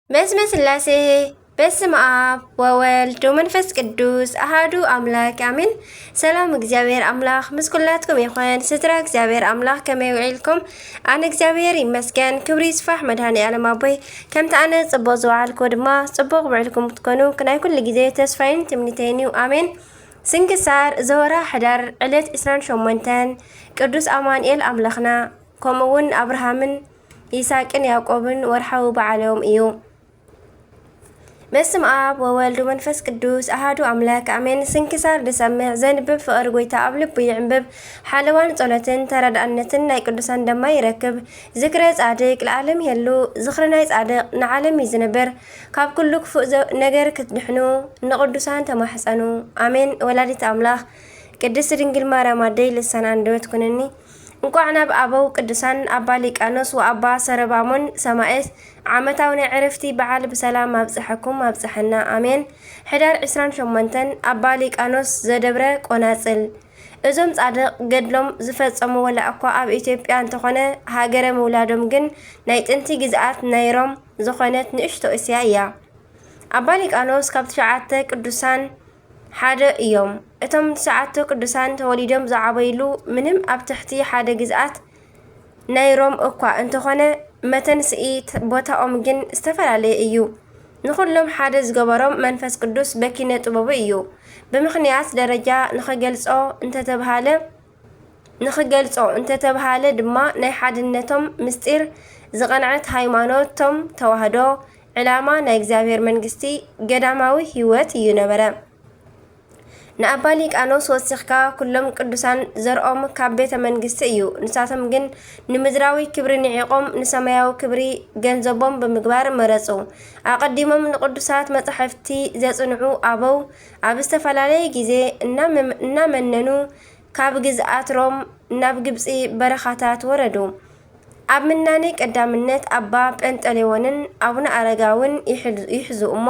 በስመ ስላሴ፣ በስመ ኣብ ወወልድ ወመንፈስ ቅዱስ ኣሃዱ ኣምላክ ኣሜን። ሰላም እግዚኣብሔር ኣምላኽ ምስ ኩላትኩም ይኹን። ስድራ እግዚኣብሔር ኣምላኽ ከመይ ውዒልኩም? ኣነ እግዚኣብሔር ይመስገን፣ ክብሪ ይስፋሕ መድኃኔ ዓለም ኣቦይ። ከምቲ ኣነ ጽቡቕ ዝወዓልኩ ድማ ጽቡቕ ውዒልኩም ክትኮኑ ናይ ኩሉ ግዜ ተስፋይን ትምኒተይን እዩ። ኣሜን። ስንክሳር ዘወራ ሕዳር ዕለት ዕስራን ሸሞንተን ቅዱስ ኣማኑኤል ኣምላኽና፣ ከምኡ እውን ኣብርሃምን ይስሐቅን ያዕቆብን ወርሓዊ በዓሎም እዩ። በስመ ኣብ ወወልድ ወመንፈስ ቅዱስ ኣሃዱ ኣምላክ ኣሜን። ስንክሳር ዝሰምዕ ዘንብብ ፍቕሪ ጎይታ ኣብ ልቡ ይዕንብብ። ሓለዋን ጸሎትን ተረዳእነትን ናይ ቅዱሳን ደማ ይረክብ። ዝክረ ጻድቅ ለዓለም ይሄሉ። ዝኽሪ ናይ ጻድቅ ንዓለም እዩ ዝነብር። ካብ ኩሉ ክፉእ ዘ-፣ ነገር ክትድሕኑ ንቅዱሳን ተማሕጸኑ። ኣሜን። ወላዲት ኣምላኽ ቅድስት ድንግል ማርያም ኣደይ ልሳን ኣንደበት ኩንኒ። እንቋዕ ናብ ኣበው ቅዱሳን ኣባ ሊቃኖስ ወኣባ ሰረባሞን ሰማዕት ዓመታዊ ናይ ዕረፍቲ በዓል ብሰላም ኣብጽሐኩም ኣብጽሐና። ኣሜን። ሕዳር ዕስራን ሸሞንተን ኣባ ሊቃኖስ ዘደብረ ቆናጽል። እዞም ጻድቕ ገድሎም ዝፈጸሙ ወላ እኳ ኣብ ኢትዮጵያ እንተኾነ ሃገረ ምውላዶም ግን ናይ ጥንቲ ግዝኣት ናይ ሮም ዝኾነት ንእሽቶ እስያ እያ። ኣባ ሊቃኖስ ካብ ትሽዓተ ቅዱሳን ሓደ እዮም። እቶም ትሽዓተ ቅዱሳን ተወሊዶም ዝዓበይሉ ምንም ኣብ ትሕቲ ሓደ ግዝኣት ናይ ሮም እኳ እንተኾነ መተንስኢ ቦታኦም ግን ዝተፈላለየ እዩ። ንኹሎም ሓደ ዝገበሮም መንፈስ ቅዱስ በኪነ ጥበቡ እዩ። ብምኽንያት ደረጃ ንኽገልጾ እንተተብሃለ ንኽገልጾ እንተተብሃለ ድማ ናይ ሓድነቶም ምስጢር ዝቐንዐት ሃይማኖቶም ተዋህዶ ዕላማ ናይ እግዚኣብሔር መንግስቲ ገዳማዊ ህይወት እዩ ነበረ። ንኣባ ሊቃኖስ ወሲኽካ ኩሎም ቅዱሳን ዘርኦም ካብ ቤተ መንግስቲ እዩ። ንሳቶም ግን ንምድራዊ ክብሪ ንዒቖም ንሰማያዊ ክብሪ ገንዘቦም ብምግባር መረጹ። ኣቐዲሞም ንቅዱሳት መጻሕፍቲ ዘጽንዑ ኣበው ኣብ ዝተፈላለየ ግዜ እናመ-፣ እናመነኑ ካብ ግዝኣት ሮም ናብ ግብጺ በረኻታት ወረዱ። ኣብ ምናኔ ቀዳምነት ኣባ ጴንጠሌዎንን ኣቡነ ኣረጋውን ይሕዙ፣ ይሕዙ እሞ፣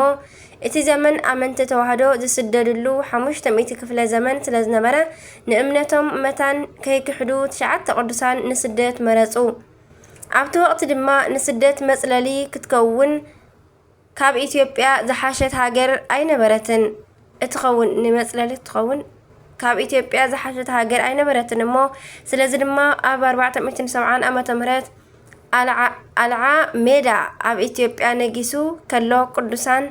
እቲ ዘመን ኣመንቲ ተዋህዶ ዝስደድሉ ሓሙሽተ ሚእቲ ክፍለ ዘመን ስለ ዝነበረ፣ ንእምነቶም መታን ከይክሕዱ ትሽዓተ ቅዱሳን ንስደት መረጹ። ኣብቲ ወቕቲ ድማ ንስደት መጽለሊ ክትከውን ካብ ኢትዮጵያ ዝሓሸት ሃገር ኣይነበረትን። እትኸውን ንመጽለሊ እትኸውን ካብ ኢትዮጵያ ዝሓሸት ሃገር ኣይነበረትን እሞ፣ ስለዚ ድማ ኣብ ኣርባዕተ ሚእትን ሰብዓን ዓመተ ምህረት ኣልዓ፣ ኣልዓ ሜዳ ኣብ ኢትዮጵያ ነጊሱ ከሎ ቅዱሳን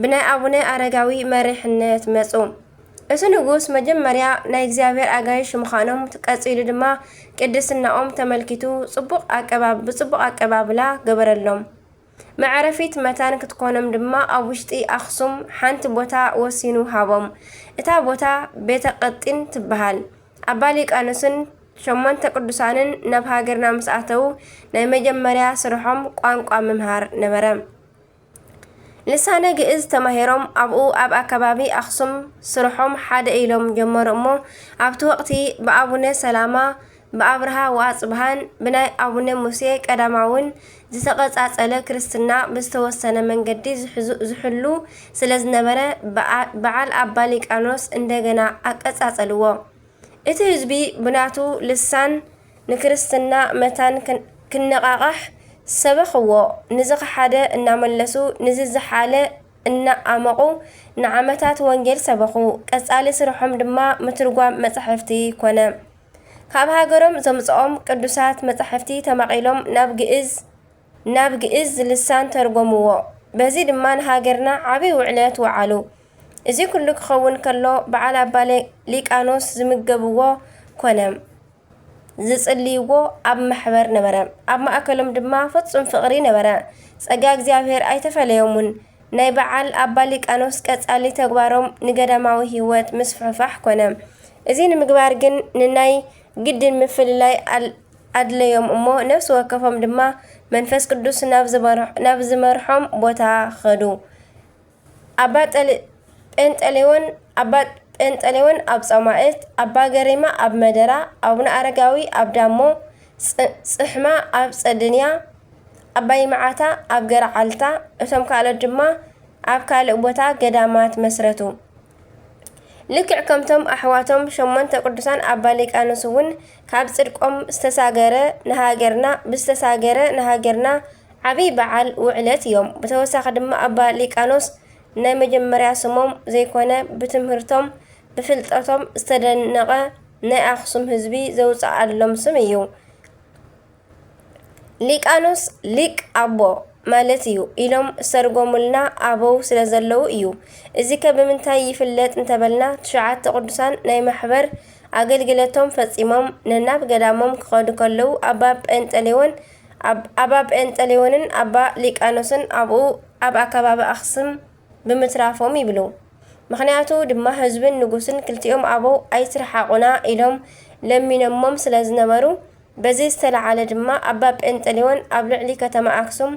ብናይ ኣቡነ ኣረጋዊ መሪሕነት መጹ። እቲ ንጉስ መጀመርያ ናይ እግዚኣብሔር ኣጋይሽ ምዃኖም፣ ቀጺሉ ድማ ቅድስናኦም ተመልኪቱ ጽቡቕ ኣቀባብ-፣ ብጽቡቕ ኣቀባብላ ገበረሎም። መዕረፊት መታን ክትኮኖም ድማ ኣብ ውሽጢ ኣኽሱም ሓንቲ ቦታ ወሲኑ ሃቦም። እታ ቦታ ቤተ ቀጢን ትበሃል። ኣባ ሊቃኖስን ሸሞንተ ቅዱሳንን ናብ ሃገርና ምስ ኣተዉ ናይ መጀመርያ ስርሖም ቋንቋ ምምሃር ነበረ። ልሳነ ግእዝ ተማሂሮም ኣብኡ ኣብ ኣከባቢ ኣኽሱም ስርሖም ሓደ ኢሎም ጀመሩ እሞ ኣብቲ ወቕቲ ብኣቡነ ሰላማ ብኣብርሃ ወኣጽብሃን ብናይ ኣቡነ ሙሴ ቀዳማውን ዝተቐጻጸለ ክርስትና ብዝተወሰነ መንገዲ ዝሕዙ-፣ ዝሕሉ ስለ ዝነበረ በዓ-፣ በዓል ኣባ ሊቃኖስ እንደገና ኣቀጻጸልዎ። እቲ ህዝቢ ብናቱ ልሳን ንክርስትና መታን ክን-፣ ክነቓቓሕ ሰበኽዎ። ንዝኸሓደ እናመለሱ ንዝዝሓለ እናኣመቑ ንዓመታት ወንጌል ሰበኹ። ቀጻሊ ስርሖም ድማ ምትርጓም መጻሕፍቲ ኮነ። ካብ ሃገሮም ዘምጽኦም ቅዱሳት መጻሕፍቲ ተማቒሎም ናብ ግእዝ፣ ናብ ግእዝ ልሳን ተርጎምዎ። በዚ ድማ ንሃገርና ዓቢ ውዕለት ወዓሉ። እዚ ኩሉ ክኸውን ከሎ በዓል ኣባ ሊ-፣ ሊቃኖስ ዝምገብዎ ኮነ። ዝጽልይዎ ኣብ ማሕበር ነበረ። ኣብ ማእከሎም ድማ ፍጹም ፍቕሪ ነበረ። ጸጋ እግዚኣብሔር ኣይተፈለዮሙን። ናይ በዓል ኣባ ሊቃኖስ ቀጻሊ ተግባሮም ንገዳማዊ ህይወት ምስፍሕፋሕ ኮነ። እዚ ንምግባር ግን ንናይ ግድን ምፍልላይ ኣል-፣ ኣድለዮም እሞ ነፍሲ ወከፎም ድማ መንፈስ ቅዱስ ናብ ዝመርሕ-፣ ናብ ዝመርሖም ቦታ ኸዱ። ኣባ ጠል-፣ ጴንጠሌዎን፣ ኣባ ጴንጠሌዎን ኣብ ጾማእት፣ ኣባ ገሪማ ኣብ መደራ፣ ኣቡነ ኣረጋዊ ኣብ ዳሞ፣ ጽ-፣ ጽሕማ ኣብ ጸድንያ፣ ኣባ ይምዓታ ኣብ ገረዓልታ፣ እቶም ካልኦት ድማ ኣብ ካልእ ቦታ ገዳማት መስረቱ። ልክዕ ከምቶም ኣሕዋቶም ሸሞንተ ቅዱሳን ኣባ ሊቃኖስ እውን ካብ ጽድቆም ዝተሳገረ ንሃገርና፣ ብዝተሳገረ ንሃገርና ዓብይ በዓል ውዕለት እዮም። ብተወሳኺ ድማ ኣባ ሊቃኖስ ናይ መጀመርያ ስሞም ዘይኮነ ብትምህርቶም ብፍልጠቶም ዝተደነቐ ናይ ኣኽሱም ህዝቢ ዘውፅኣሎም ስም እዩ። ሊቃኖስ ሊቅ ኣቦ ማለት እዩ ኢሎም ዝተርጎሙልና ኣበው ስለ ዘለዉ እዩ። እዚከ ብምንታይ ይፍለጥ እንተበልና ትሽዓተ ቅዱሳን ናይ ማሕበር ኣገልግለቶም ፈጺሞም ነናብ ገዳሞም ክኸዱ ከለዉ ኣባ ጴንጠሌዎን ኣባ ጴንጠሌዎንን ኣባ ሊቃኖስን ኣብኡ ኣብ ኣከባቢ ኣኽስም ብምትራፎም ይብሉ። ምኽንያቱ ድማ ህዝብን ንጉስን ክልቲኦም ኣበው ኣይትርሓቑና ኢሎም ለሚኖሞም ስለ ዝነበሩ በዚ ዝተለዓለ ድማ ኣባ ጴንጠሌዎን ኣብ ልዕሊ ከተማ ኣክሱም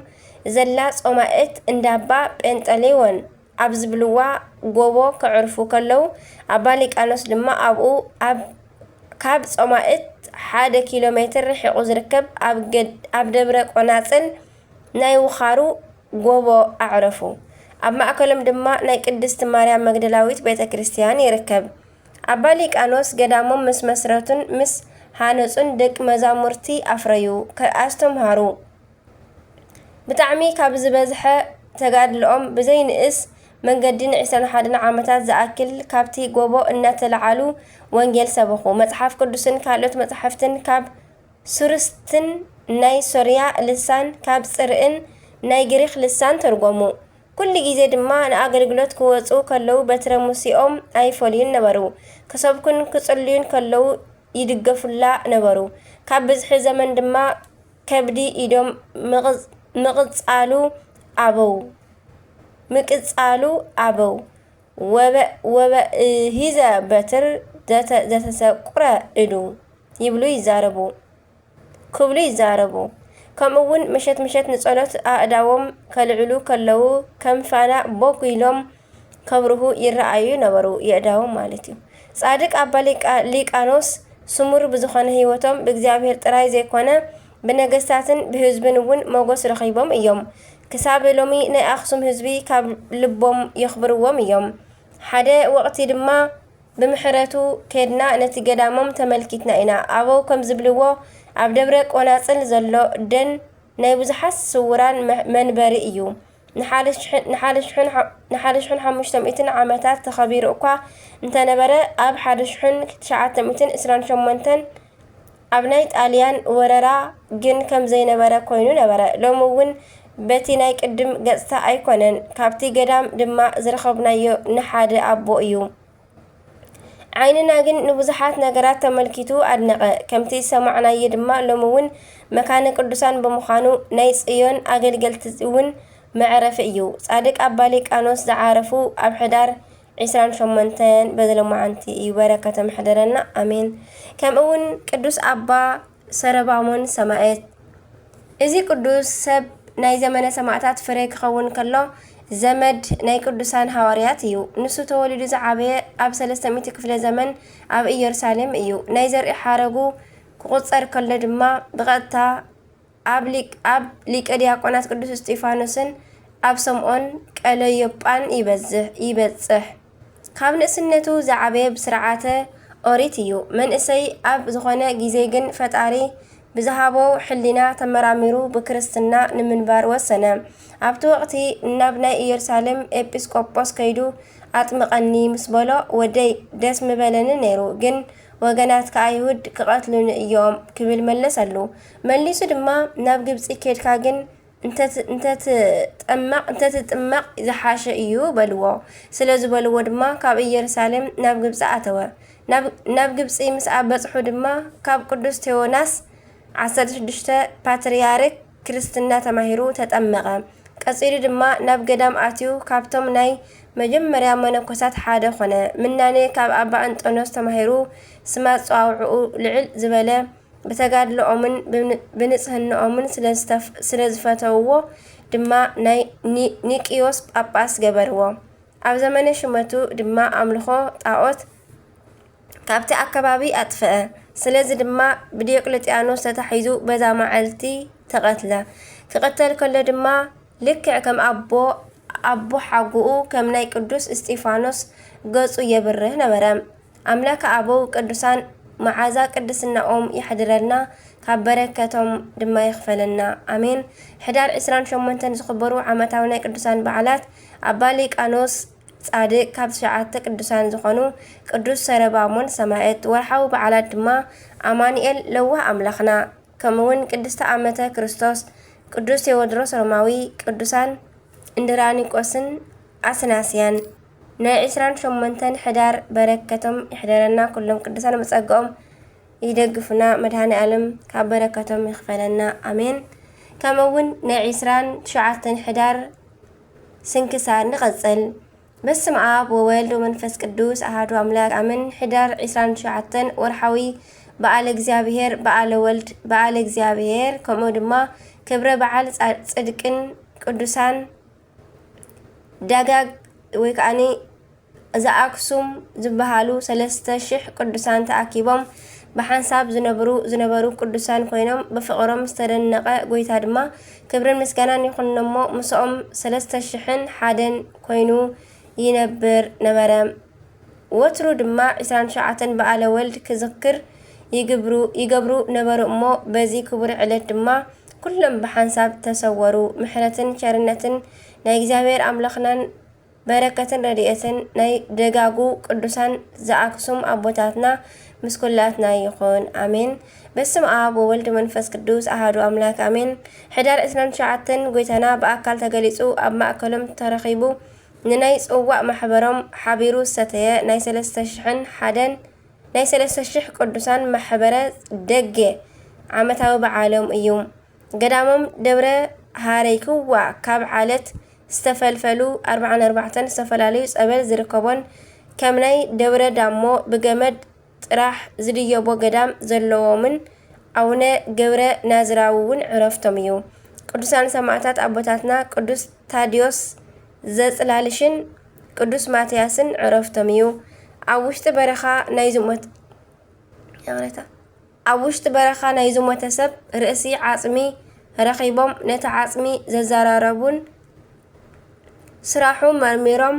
ዘላ ጾማእት እንዳባ ጴንጠሌዎን ኣብ ዝብልዋ ጎቦ ከዕርፉ ከለዉ ኣባ ሊቃኖስ ድማ ኣብኡ ኣብ ካብ ጾማእት ሓደ ኪሎ ሜትር ርሒቑ ዝርከብ ኣብ ገድ ኣብ ደብረ ቆናጽል ናይ ውኻሩ ጎቦ ኣዕረፉ። ኣብ ማእከሎም ድማ ናይ ቅድስቲ ማርያም መግደላዊት ቤተ ክርስቲያን ይርከብ። ኣባ ሊቃኖስ ገዳሞም ምስ መስረቱን ምስ ሃነጹን ደቂ መዛሙርቲ ኣፍረዩ፣ ኣስተምሃሩ። ብጣዕሚ ካብ ዝበዝሐ ተጋድልኦም ብዘይንእስ መንገዲ ንዒስራን ሓደን ዓመታት ዝኣክል ካብቲ ጎቦ እናተለዓሉ ወንጌል ሰበኹ። መጽሓፍ ቅዱስን ካልኦት መጻሕፍትን ካብ ሱርስትን ናይ ሶርያ ልሳን ካብ ጽርኢን ናይ ግሪኽ ልሳን ተርጎሙ። ኩሉ ግዜ ድማ ንኣገልግሎት ክወጹ ከለዉ በትረ ሙሴኦም ኣይፈልዩን ነበሩ። ክሰብኩን ክጽልዩን ከለዉ ይድገፉላ ነበሩ። ካብ ብዝሒ ዘመን ድማ ከብዲ ኢዶም ምቕጽ- ምቕጻሉ ኣበው ምቅጻሉ ኣበው ወበ ወበ ሂዘ በትር ዘተ- ዘተሰቁረ እዱ ይብሉ ይዛረቡ ክብሉ ይዛረቡ። ከምኡ እውን ምሸት ምሸት ንጸሎት ኣእዳዎም ከልዕሉ ከለዉ ከም ፋና ቦግ ኢሎም ከብርሁ ይረኣዩ ነበሩ፣ የእዳዎም ማለት እዩ። ጻድቅ ኣባ ሊቃ- ሊቃኖስ ስሙር ብዝኾነ ህይወቶም ብእግዚኣብሔር ጥራይ ዘይኮነ ብነገስታትን ብህዝብን እውን ሞገስ ረኺቦም እዮም። ክሳብ ሎሚ ናይ ኣኽሱም ህዝቢ ካብ ልቦም የኽብርዎም እዮም። ሓደ ወቕቲ ድማ ብምሕረቱ ኬድና ነቲ ገዳሞም ተመልኪትና ኢና። ኣበው ከም ዝብልዎ ኣብ ደብረ ቆናጽል ዘሎ ደን ናይ ብዙሓት ስውራን መ- መንበሪ እዩ። ንሓደ ሽሕን- ንሓደ ሽሕን ሓ- ንሓደ ሽሕን ሓሙሽተ ሚእትን ዓመታት ተኸቢሩ እኳ እንተነበረ ኣብ ሓደ ሽሕን ትሽዓተ ሚእትን ዕስራን ሸሞንተን ኣብ ናይ ጣልያን ወረራ ግን ከም ዘይነበረ ኮይኑ ነበረ። ሎሚ እውን በቲ ናይ ቅድም ገጽታ ኣይኮነን። ካብቲ ገዳም ድማ ዝረኸብናዮ ንሓደ ኣቦ እዩ። ዓይንና ግን ንብዙሓት ነገራት ተመልኪቱ ኣድነቐ። ከምቲ ዝሰማዕናዮ ድማ ሎሚ እውን መካነ ቅዱሳን ብምዃኑ ናይ ጽዮን ኣገልገልቲ እውን መዕረፊ እዩ። ጻድቅ ኣባ ሊቃኖስ ዝዓረፉ ኣብ ሕዳር ዕስራን ሸሞንተን በዚ ሎማዓንቲ እዩ። በረከቶም ይሕደረና፣ ኣሜን። ከምኡ እውን ቅዱስ ኣባ ሰረባሞን ሰማዕት። እዚ ቅዱስ ሰብ ናይ ዘመነ ሰማዕታት ፍረ ክኸውን ከሎ ዘመድ ናይ ቅዱሳን ሃዋርያት እዩ። ንሱ ተወሊዱ ዝዓበየ ኣብ ሰለስተ ሚእቲ ክፍለ ዘመን ኣብ ኢየሩሳሌም እዩ። ናይ ዘርኢ ሓረጉ ክቑጸር ከሎ ድማ ብቐጥታ ኣብ ሊቅ- ኣብ ሊቀ ዲያቆናት ቅዱስ እስጢፋኖስን ኣብ ሰምኦን ቀለዮጳን ይበዝሕ ይበጽሕ። ካብ ንእስነቱ ዝዓበየ ብስርዓተ ኦሪት እዩ። መንእሰይ ኣብ ዝኾነ ግዜ ግን ፈጣሪ ብዝሃቦ ሕሊና ተመራሚሩ ብክርስትና ንምንባር ወሰነ። ኣብቲ ወቕቲ ናብ ናይ ኢየሩሳሌም ኤጲስቆጶስ ከይዱ ኣጥምቐኒ ምስ በሎ ወደይ ደስ ምበለኒ ነይሩ፣ ግን ወገናትካ ኣይሁድ ክቐትሉኒ እዮም ክብል መለሰሉ። መሊሱ ድማ ናብ ግብጺ ኬድካ ግን እንተትጠመቕ እንተትጥመቕ ዝሓሸ እዩ በልዎ። ስለ ዝበልዎ ድማ ካብ ኢየሩሳሌም ናብ ግብጺ ኣተወ። ናብ ግብጺ ምስ ኣበጽሑ ድማ ካብ ቅዱስ ቴዎናስ ዓሰርተ ሽዱሽተ ፓትርያርክ ክርስትና ተማሂሩ ተጠመቐ። ቀጺሉ ድማ ናብ ገዳም ኣትዩ ካብቶም ናይ መጀመርያ መነኮሳት ሓደ ኾነ። ምናኔ ካብ ኣባ እንጦንዮስ ተማሂሩ ስም ኣጸዋውዕኡ ልዕል ዝበለ ብተጋድሎኦምን ብን- ብንጽህንኦምን ስለ ዝተፍ- ስለ ዝፈተውዎ ድማ ናይ ኒ- ኒቅዮስ ጳጳስ ገበርዎ። ኣብ ዘመነ ሹመቱ ድማ ኣምልኾ ጣዖት ካብቲ ኣከባቢ ኣጥፍአ። ስለዚ ድማ ብዲዮቅልጥያኖስ ተታሒዙ በዛ መዓልቲ ተቐትለ። ክቕተል ከሎ ድማ ልክዕ ከም ኣቦ ኣቦ ሓጉኡ ከም ናይ ቅዱስ እስጢፋኖስ ገጹ የብርህ ነበረ። ኣምላከ ኣበው ቅዱሳን መዓዛ ቅድስናኦም የሕድረልና። ካብ በረከቶም ድማ ይኽፈለና። ኣሜን። ሕዳር ዕስራን ሸሞንተን ዝኽበሩ ዓመታዊ ናይ ቅዱሳን በዓላት፣ ኣባ ሊቃኖስ ጻድቅ ካብ ትሽዓተ ቅዱሳን ዝኾኑ ቅዱስ ሰረባሞን ሰማዕት። ወርሓዊ በዓላት ድማ ኣማኑኤል ለዋህ ኣምላኽና፣ ከምኡ እውን ቅድስቲ ኣመተ ክርስቶስ፣ ቅዱስ ቴዎድሮስ ሮማዊ፣ ቅዱሳን እንድራኒቆስን ኣስናስያን። ናይ ዕስራን ሸሞንተን ሕዳር በረከቶም ይሕደረና። ኩሎም ቅዱሳን ብጸግኦም ይደግፉና። መድኃኔ ዓለም ካብ በረከቶም ይኽፈለና። ኣሜን። ከምኡ እውን ናይ ዕስራን ትሽዓተን ሕዳር ስንክሳር ንቐጽል። በስመ ኣብ ወወልድ ወመንፈስ ቅዱስ ኣሐዱ ኣምላክ ኣሜን። ሕዳር ዕስራን ትሽዓተን ወርሓዊ በዓለ እግዚኣብሔር፣ በዓለ ወልድ፣ በዓለ እግዚኣብሔር፣ ከምኡ ድማ ክብረ በዓል ጻ-፣ ጽድቅን ቅዱሳን ዳጋግ ወይ ከዓኒ ዘኣክሱም ዝበሃሉ ሰለስተ ሽሕ ቅዱሳን ተኣኪቦም ብሓንሳብ ዝነብሩ፣ ዝነበሩ ቅዱሳን ኮይኖም ብፍቕሮም ዝተደነቐ ጎይታ ድማ ክብርን ምስጋናን ይኹኖሞ ምስኦም ሰለስተ ሽሕን ሓደን ኮይኑ ይነብር ነበረ። ወትሩ ድማ ዕስራን ትሽዓተን በዓለ ወልድ ክዝክር ይግብሩ፣ ይገብሩ ነበሩ እሞ በዚ ክቡር ዕለት ድማ ኩሎም ብሓንሳብ ተሰወሩ። ምሕረትን ቸርነትን ናይ እግዚኣብሔር ኣምላኽናን በረከትን ረድኤትን ናይ ደጋጉ ቅዱሳን ዘኣክሱም ኣቦታትና ምስ ኩላትና ይኹን። ኣሜን። በስመ ኣብ ወወልድ ወመንፈስ ቅዱስ ኣሐዱ ኣምላክ ኣሜን። ሕዳር ዕስራን ትሽዓተን ጎይታና ብኣካል ተገሊጹ ኣብ ማእከሎም ተረኺቡ ንናይ ጽዋእ ማሕበሮም ሓቢሩ ዝሰተየ ናይ ሰለስተ ሽሕን ሓደን ናይ ሰለስተ ሽሕ ቅዱሳን ማሕበረ ደገ ዓመታዊ በዓሎም እዩ። ገዳሞም ደብረ ሃረይክዋ ካብ ዓለት ዝተፈልፈሉ ኣርባዓን ኣርባዕተን ዝተፈላለዩ ጸበል ዝርከቦን ከም ናይ ደብረ ዳሞ ብገመድ ጥራሕ ዝድየቦ ገዳም ዘለዎምን ኣቡነ ገብረ ናዝራዊ እውን ዕረፍቶም እዩ። ቅዱሳን ሰማዕታት ኣቦታትና ቅዱስ ታዲዮስ ዘጽላልሽን ቅዱስ ማትያስን ዕረፍቶም እዩ። ኣብ ውሽጢ በረኻ ናይ ዝሞት፣ ይቕሬታ፣ ኣብ ውሽጢ በረኻ ናይ ዝሞተ ሰብ ርእሲ ዓጽሚ ረኺቦም ነቲ ዓጽሚ ዘዘራረቡን ስራሑ መርሚሮም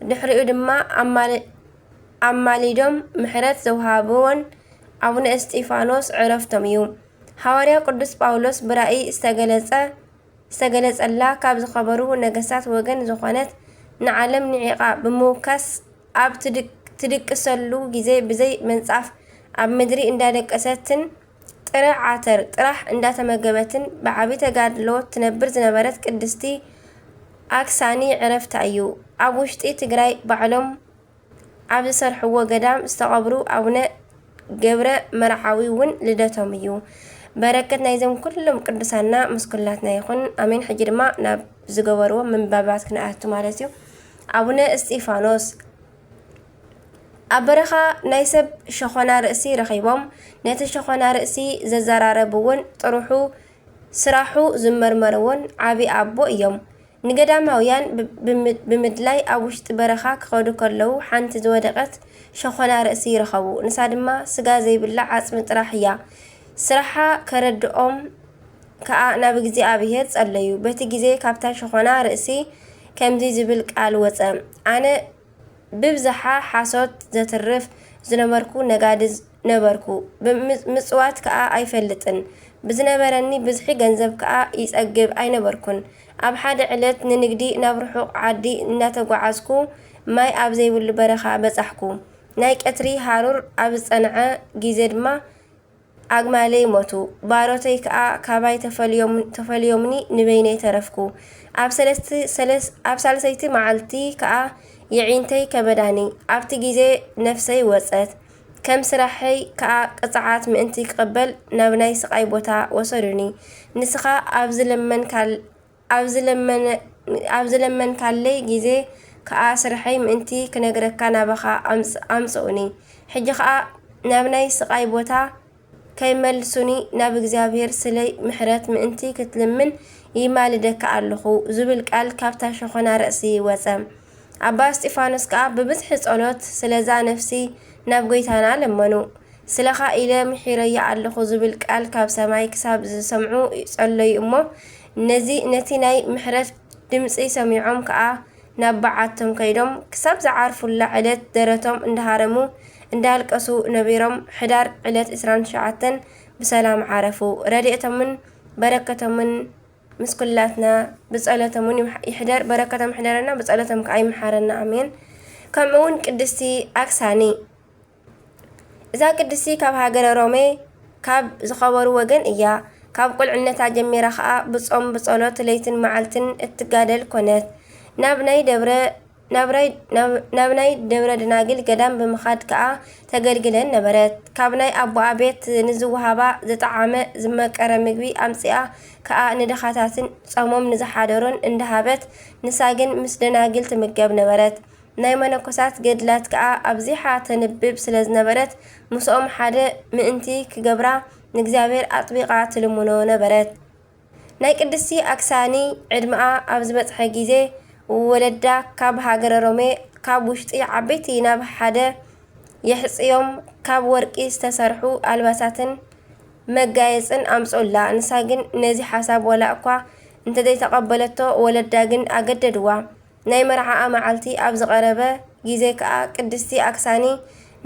ድሕሪኡ ድማ ኣማል-፣ ኣማሊዶም ምሕረት ዘውሃብዎን ኣቡነ እስጢፋኖስ ዕረፍቶም እዩ። ሃዋርያ ቅዱስ ጳውሎስ ብራእይ ዝተገለጸ፣ ዝተገለጸላ ካብ ዝኸበሩ ነገስታት ወገን ዝኾነት ንዓለም ንዒቓ ብምውካስ ኣብ ትድቅ-፣ ትድቅሰሉ ግዜ ብዘይ ምንጻፍ ኣብ ምድሪ እንዳደቀሰትን ጥረ ዓተር ጥራሕ እንዳተመገበትን ብዓቢ ተጋድሎ ትነብር ዝነበረት ቅድስቲ ኣክሳኒ ዕረፍታ እዩ። ኣብ ውሽጢ ትግራይ ባዕሎም ኣብ ዝሰርሕዎ ገዳም ዝተቐብሩ ኣቡነ ገብረ መርዓዊ እውን ልደቶም እዩ። በረከት ናይዞም ኩሎም ቅዱሳና ምስ ኩላትና ይኹን። ኣሜን። ሕጂ ድማ ናብ ዝገበርዎ ምንባባት ክንኣቱ ማለት እዩ። ኣቡነ እስጢፋኖስ ኣብ በረኻ ናይ ሰብ ሸኾና ርእሲ ረኺቦም ነቲ ሸኾና ርእሲ ዘዘራረብዎን ጥርሑ ስራሑ ዝመርመርዎን ዓቢ ኣቦ እዮም። ንገዳማውያን ብ-፣ ብም-፣ ብምድላይ ኣብ ውሽጢ በረኻ ክኸዱ ከለዉ ሓንቲ ዝወደቐት ሸኾና ርእሲ ይረኸቡ። ንሳ ድማ ስጋ ዘይብላ ዓጽሚ ጥራሕ እያ። ስራሓ ከረድኦም ከኣ ናብ እግዚኣብሔር ጸለዩ። በቲ ግዜ ካብታ ሸኾና ርእሲ ከምዚ ዝብል ቃል ወጸ፣ ኣነ ብብዝሓ ሓሶት ዘትርፍ ዝነበርኩ ነጋዲ ነበርኩ። ብምጽዋት ከኣ ኣይፈልጥን። ብዝነበረኒ ብዝሒ ገንዘብ ከኣ ይጸግብ ኣይነበርኩን። ኣብ ሓደ ዕለት ንንግዲ ናብ ርሑቕ ዓዲ እናተጓዓዝኩ ማይ ኣብ ዘይብሉ በረኻ በጻሕኩ። ናይ ቀትሪ ሃሩር ኣብ ዝጸንዐ ግዜ ድማ ኣግማለይ ሞቱ። ባሮተይ ከኣ ካባይ ተፈልዮም-፣ ተፈልዮምኒ ንበይነይ ተረፍኩ። ኣብ ሰለስቲ-፣ ሰለስ-፣ ኣብ ሳልሰይቲ መዓልቲ ከኣ የዒንተይ ከበዳኒ። ኣብቲ ግዜ ነፍሰይ ወጸት። ከም ስራሐይ ከኣ ቅጽዓት ምእንቲ ክቕበል ናብ ናይ ስቓይ ቦታ ወሰዱኒ። ንስኻ ኣብ ዝለመንካል-፣ ኣብ ዝለመነ-፣ ኣብ ዝለመንካለይ ግዜ ከኣ ስርሐይ ምእንቲ ክነግረካ ናባኻ ኣምጽ-፣ ኣምጽኡኒ። ሕጂ ኸኣ ናብ ናይ ስቓይ ቦታ ከይመልሱኒ ናብ እግዚኣብሔር ስለይ ምሕረት ምእንቲ ክትልምን ይማልደካ ኣለኹ ዝብል ቃል ካብታ ሸኾና ርእሲ ወጸ። ኣባ እስጢፋኖስ ከኣ ብብዝሒ ጸሎት ስለዛ ነፍሲ ናብ ጎይታና ለመኑ። ስለኻ ኢለ ምሒረያ ኣለኹ ዝብል ቃል ካብ ሰማይ ክሳብ ዝሰምዑ ጸለዩ እሞ፣ ነዚ፣ ነቲ ናይ ምሕረት ድምጺ ሰሚዖም ከኣ ናብ በዓቶም ከይዶም፣ ክሳብ ዝዓርፉላ ዕለት ደረቶም እንዳሃረሙ እንዳልቀሱ ነቢሮም። ሕዳር ዕለት ዕስራን ትሽዓተን ብሰላም ዓረፉ። ረድኤቶምን በረከቶምን ምስ ኩላትና፣ ብጸሎቶም እውን ይምሓ-፣ ይሕደር። በረከቶም ይሕደረና፣ ብጸሎቶም ከኣ ይምሓረና። ኣሜን። ከምኡ እውን ቅድስቲ ኣክሳኒ። እዛ ቅድስቲ ካብ ሃገረ ሮሜ ካብ ዝኸበሩ ወገን እያ። ካብ ቁልዕነታ ጀሚራ ከኣ ብጾም ብጸሎት ለይትን መዓልትን እትጋደል ኮነት። ናብ ናይ ደብረ፣ ናብ ናይ፣ ናብ፣ ናብ ናይ ደብረ ደናግል ገዳም ብምኻድ ከኣ ተገልግለን ነበረት። ካብ ናይ ኣቦኣ ቤት ንዝወሃባ ዝጠዓመ ዝመቀረ ምግቢ ኣምጺኣ ከኣ ንድኻታትን ጾሞም ንዝሓደሩን እንዳሃበት፣ ንሳ ግን ምስ ደናግል ትምገብ ነበረት። ናይ መነኮሳት ገድላት ከኣ ኣብዚሓ ተንብብ ስለ ዝነበረት፣ ምስኦም ሓደ ምእንቲ ክገብራ ንእግዚኣብሔር ኣጥቢቓ ትልምኖ ነበረት። ናይ ቅድስቲ ኣክሳኒ ዕድመኣ ኣብ ዝበጽሐ ግዜ፣ ወለዳ ካብ ሃገረ ሮሜ፣ ካብ ውሽጢ ዓበይቲ ናብ ሓደ የሕጽዮም ካብ ወርቂ ዝተሰርሑ ኣልባሳትን መጋየጽን ኣምጽኡላ። ንሳ ግን ነዚ ሓሳብ ዋላ እኳ እንተዘይተቐበለቶ፣ ወለዳ ግን ኣገደድዋ። ናይ መርዓኣ መዓልቲ ኣብ ዝቐረበ ግዜ ከኣ ቅድስቲ ኣክሳኒ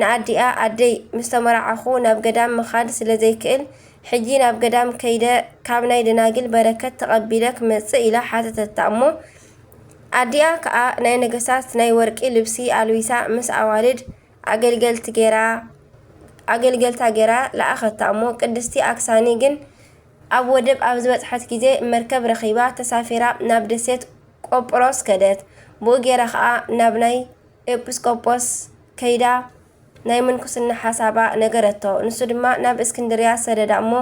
ንኣዲኣ፣ "ኣደይ፣ ምስ ተመርዓኹ ናብ ገዳም ምኻድ ስለ ዘይክእል፣ ሕጂ ናብ ገዳም ከይደ ካብ ናይ ደናግል በረከት ተቐቢለ ክመጽእ?" ኢላ ሓተተታ እሞ፣ ኣዲኣ ከኣ ናይ ነገስታት ናይ ወርቂ ልብሲ ኣልቢሳ ምስ ኣዋልድ ኣገልገልቲ ጌራ፣ ኣገልገልታ ጌራ ለኣኸታ እሞ፣ ቅድስቲ ኣክሳኒ ግን ኣብ ወደብ ኣብ ዝበጽሐት ግዜ መርከብ ረኺባ ተሳፊራ ናብ ደሴት ቆጵሮስ ከደት። ብኡ ጌራ ኸኣ ናብ ናይ ኤጲስቆጶስ ከይዳ ናይ ምንኩስና ሓሳባ ነገረቶ። ንሱ ድማ ናብ እስክንድርያ ሰደዳ እሞ፣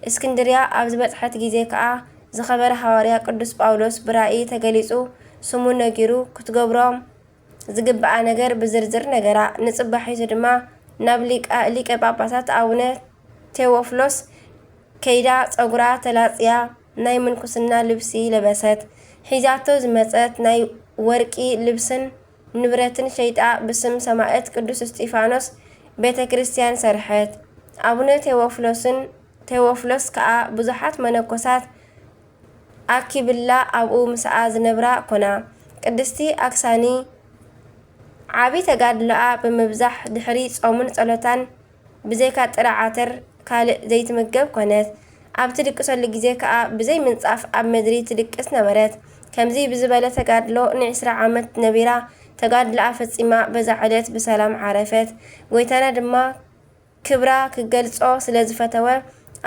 እስክንድርያ ኣብ ዝበጽሐት ግዜ ከኣ ዝኸበረ ሃዋርያ ቅዱስ ጳውሎስ ብራእይ ተገሊጹ ስሙ ነጊሩ ክትገብሮም ዝግብኣ ነገር ብዝርዝር ነገራ። ንጽባሒቱ ድማ ናብ ሊቀ፣ ሊቀ ጳጳሳት ኣቡነ ቴዎፍሎስ ከይዳ ጸጉራ ተላጽያ ናይ ምንኩስና ልብሲ ለበሰት። ሒዛቶ ዝመጸት ናይ ወርቂ ልብስን ንብረትን ሸይጣ ብስም ሰማእት ቅዱስ እስጢፋኖስ ቤተ ክርስቲያን ሰርሐት። ኣቡነ ቴዎፍሎስን፣ ቴዎፍሎስ ከኣ ብዙሓት መነኮሳት ኣኪብላ ኣብኡ ምስኣ ዝነብራ ኮና። ቅድስቲ ኣክሳኒ ዓቢ ተጋድሎኣ ብምብዛሕ ድሕሪ ጾምን ጸሎታን ብዘይካ ጥረ ዓተር ካልእ ዘይትምገብ ኮነት። ኣብ ትድቅሰሉ ግዜ ከኣ ብዘይ ምንጻፍ ኣብ ምድሪ ትድቅስ ነበረት። ከምዚ ብዝበለ ተጋድሎ ንዒስራ ዓመት ነቢራ፣ ተጋድሎኣ ፈጺማ በዛ ዕለት ብሰላም ዓረፈት። ጎይታና ድማ ክብራ ክገልጾ ስለ ዝፈተወ፣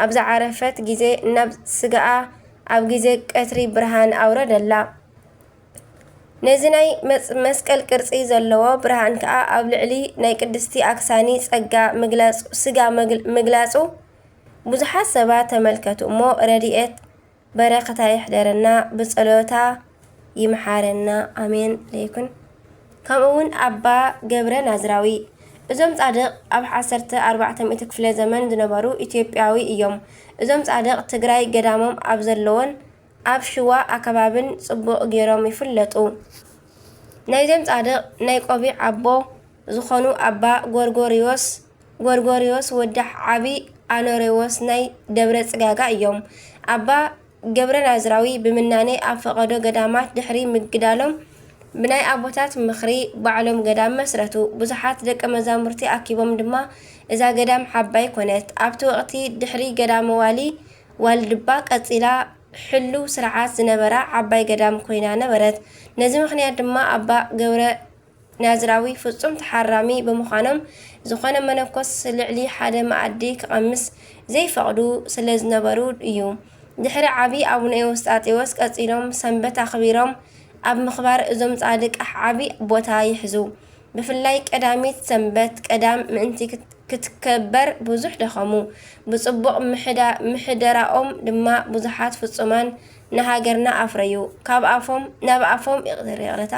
ኣብ ዝዓረፈት ግዜ ናብ ስጋኣ ኣብ ግዜ ቀትሪ ብርሃን ኣውረደላ። ነዚ ናይ መጽ-፣ መስቀል ቅርጺ ዘለዎ ብርሃን ከኣ ኣብ ልዕሊ ናይ ቅድስቲ ኣክሳኒ ጸጋ ምግላጹ፣ ስጋ መግል-፣ ምግላጹ ብዙሓት ሰባት ተመልከቱ እሞ፣ ረድኤት በረኸታ ይሕደረና፣ ብጸሎታ ይምሓረና። ኣሜን ለይኩን። ከምኡ እውን ኣባ ገብረ ናዝራዊ። እዞም ጻድቕ ኣብ ዓሰርተ ኣርባዕተ ሚእቲ ክፍለ ዘመን ዝነበሩ ኢትዮጵያዊ እዮም። እዞም ጻድቕ ትግራይ ገዳሞም ኣብ ዘለዎን ኣብ ሽዋ ኣከባብን ጽቡቕ ገይሮም ይፍለጡ። ናይዞም ጻድቕ ናይ ቆቢዕ ኣቦ ዝኾኑ ኣባ ጎርጎርዮስ፣ ጎርጎርዮስ ወዲ ዓቢ ኣኖሬዎስ ናይ ደብረ ጽጋጋ እዮም። ኣባ ገብረ ናዝራዊ ብምናኔ ኣብ ፈቐዶ ገዳማት ድሕሪ ምግዳሎም ብናይ ኣቦታት ምኽሪ ባዕሎም ገዳም መስረቱ። ብዙሓት ደቀ መዛሙርቲ ኣኪቦም ድማ እዛ ገዳም ዓባይ ኮነት። ኣብቲ ወቕቲ ድሕሪ ገዳመ ዋሊ ዋልድባ ቀጺላ ሕሉው ስርዓት ዝነበራ ዓባይ ገዳም ኮይና ነበረት። ነዚ ምኽንያት ድማ ኣባ ገብረ ናዝራዊ ፍጹም ተሓራሚ ብምዃኖም፣ ዝኾነ መነኮስ ልዕሊ ሓደ መኣዲ ክቐምስ ዘይፈቕዱ ስለ ዝነበሩ እዩ። ድሕሪ ዓቢ ኣቡነ ኤዎስጣቴዎስ ቀጺሎም ሰንበት ኣኽቢሮም ኣብ ምኽባር እዞም ጻድቅ ዓቢ ቦታ ይሕዙ። ብፍላይ ቀዳሚት ሰንበት ቀዳም ምእንቲ ክት-፣ ክትከበር ብዙሕ ደኸሙ። ብጽቡቕ ምሕዳ-፣ ምሕደራኦም ድማ ብዙሓት ፍጹማን ንሃገርና ኣፍረዩ። ካብ ኣፎም፣ ናብ ኣፎም፣ ይቕሬታ፣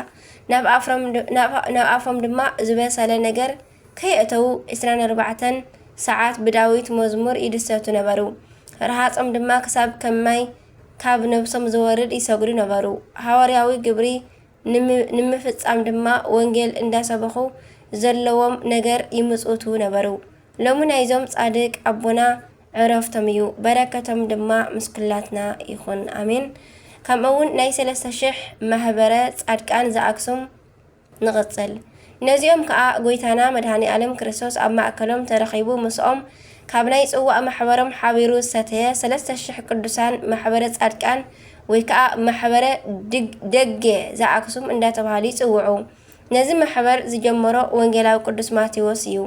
ናብ ኣፍሮም ድ-፣ ናብ፣ ናብ ኣፎም ድማ ዝበሰለ ነገር ከየእተዉ ዕስራን ኣርባዕተን ሰዓት ብዳዊት መዝሙር ይድሰቱ ነበሩ። ረሃጾም ድማ ክሳብ ከም ማይ ካብ ነብሶም ዝወርድ ይሰግዱ ነበሩ። ሃዋርያዊ ግብሪ ንም-፣ ንምፍጻም ድማ ወንጌል እንዳሰበኹ ዘለዎም ነገር ይምጽውቱ ነበሩ። ሎሚ ናይዞም ጻድቅ ኣቦና ዕረፍቶም እዩ። በረከቶም ድማ ምስ ኩላትና ይኹን። ኣሜን። ከምኡ እውን ናይ ሰለስተ ሽሕ ማህበረ ጻድቃን ዘኣክሱም ንቕጽል። ነዚኦም ከኣ ጎይታና መድኃኔ ዓለም ክርስቶስ ኣብ ማእከሎም ተረኺቡ ምስኦም ካብ ናይ ጽዋእ ማሕበሮም ሓቢሩ ዝሰተየ ሰለስተ ሽሕ ቅዱሳን ማሕበረ ጻድቃን ወይ ከዓ ማሕበረ ድግ-፣ ደጌ ዘኣክሱም እንዳተባሃሉ ይጽውዑ። ነዚ ማሕበር ዝጀመሮ ወንጌላዊ ቅዱስ ማቴዎስ እዩ።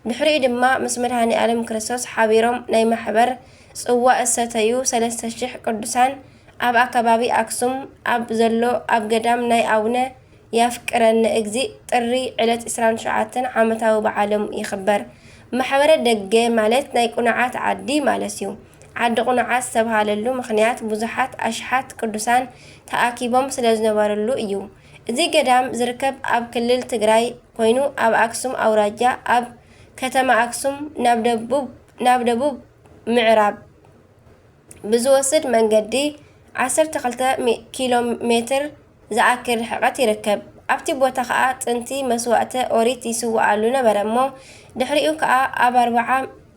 ድሕሪኡ ድማ ምስ መድኃኔ ዓለም ክርስቶስ ሓቢሮም ናይ ማሕበር ጽዋእ እሰተዩ ሰለስተ ሽሕ ቅዱሳን ኣብ ኣከባቢ ኣክሱም ኣብ ዘሎ ኣብ ገዳም ናይ ኣቡነ ያፍቅረነ እግዚእ ጥሪ ዕለት ዕስራን ትሽዓተን ዓመታዊ በዓሎም ይኽበር። ማሕበረ ደገ ማለት ናይ ቁኑዓት ዓዲ ማለት እዩ። ዓዲ ቁኑዓት ዝተብሃለሉ ምኽንያት ብዙሓት ኣሽሓት ቅዱሳን ተኣኪቦም ስለ ዝነበርሉ እዩ። እዚ ገዳም ዝርከብ ኣብ ክልል ትግራይ ኮይኑ ኣብ ኣክሱም ኣውራጃ ኣብ ከተማ ኣክሱም ናብ ደቡብ፣ ናብ ደቡብ ምዕራብ ብዝወስድ መንገዲ ዓሰርተ ክልተ ሚ-፣ ኪሎ ሜትር ዝኣክል ርሕቀት ይርከብ። ኣብቲ ቦታ ኸኣ ጥንቲ መስዋእተ ኦሪት ይስውኣሉ ነበረ እሞ ድሕሪኡ ከኣ ኣብ ኣርብዓ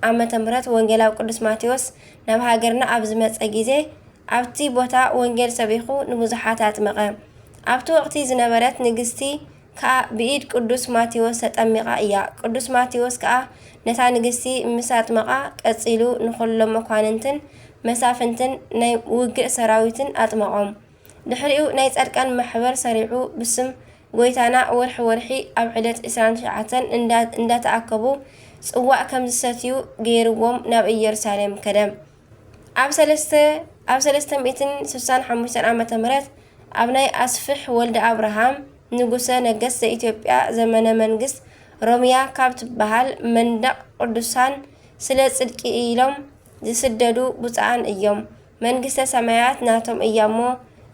ዓመተ ምህረት ወንጌላዊ ቅዱስ ማቴዎስ ናብ ሃገርና ኣብ ዝመጸ ጊዜ ኣብቲ ቦታ ወንጌል ሰቢኹ ንብዙሓት ኣጥመቐ። ኣብቲ ወቕቲ ዝነበረት ንግስቲ ከኣ ብኢድ ቅዱስ ማቴዎስ ተጠሚቓ እያ። ቅዱስ ማቴዎስ ከኣ ነታ ንግስቲ ምስ ኣጥመቓ ቀጺሉ ንኹሎም መኳንንትን መሳፍንትን ናይ ውግእ ሰራዊትን ኣጥመቖም። ድሕሪኡ ናይ ጻድቃን ማሕበር ሰሪዑ ብስም ጎይታና ወርሒ ወርሒ ኣብ ዕለት ዕስራን ትሽዓተን እንዳ-፣ እንዳተኣከቡ ጽዋእ ከም ዝሰትዩ ገይርዎም ናብ ኢየሩሳሌም ከደ። ኣብ ሰለስተ፣ ኣብ ሰለስተ ሚእትን ስሳን ሓሙሽተን ዓመተ ምህረት ኣብ ናይ ኣስፍሕ ወልደ ኣብርሃም ንጉሰ ነገስት ዘኢትዮጵያ ዘመነ መንግስት ሮምያ ካብ ትበሃል መንደቕ ቅዱሳን ስለ ጽድቂ ኢሎም ዝስደዱ ብፁዓን እዮም። መንግስተ ሰማያት ናቶም እያ እሞ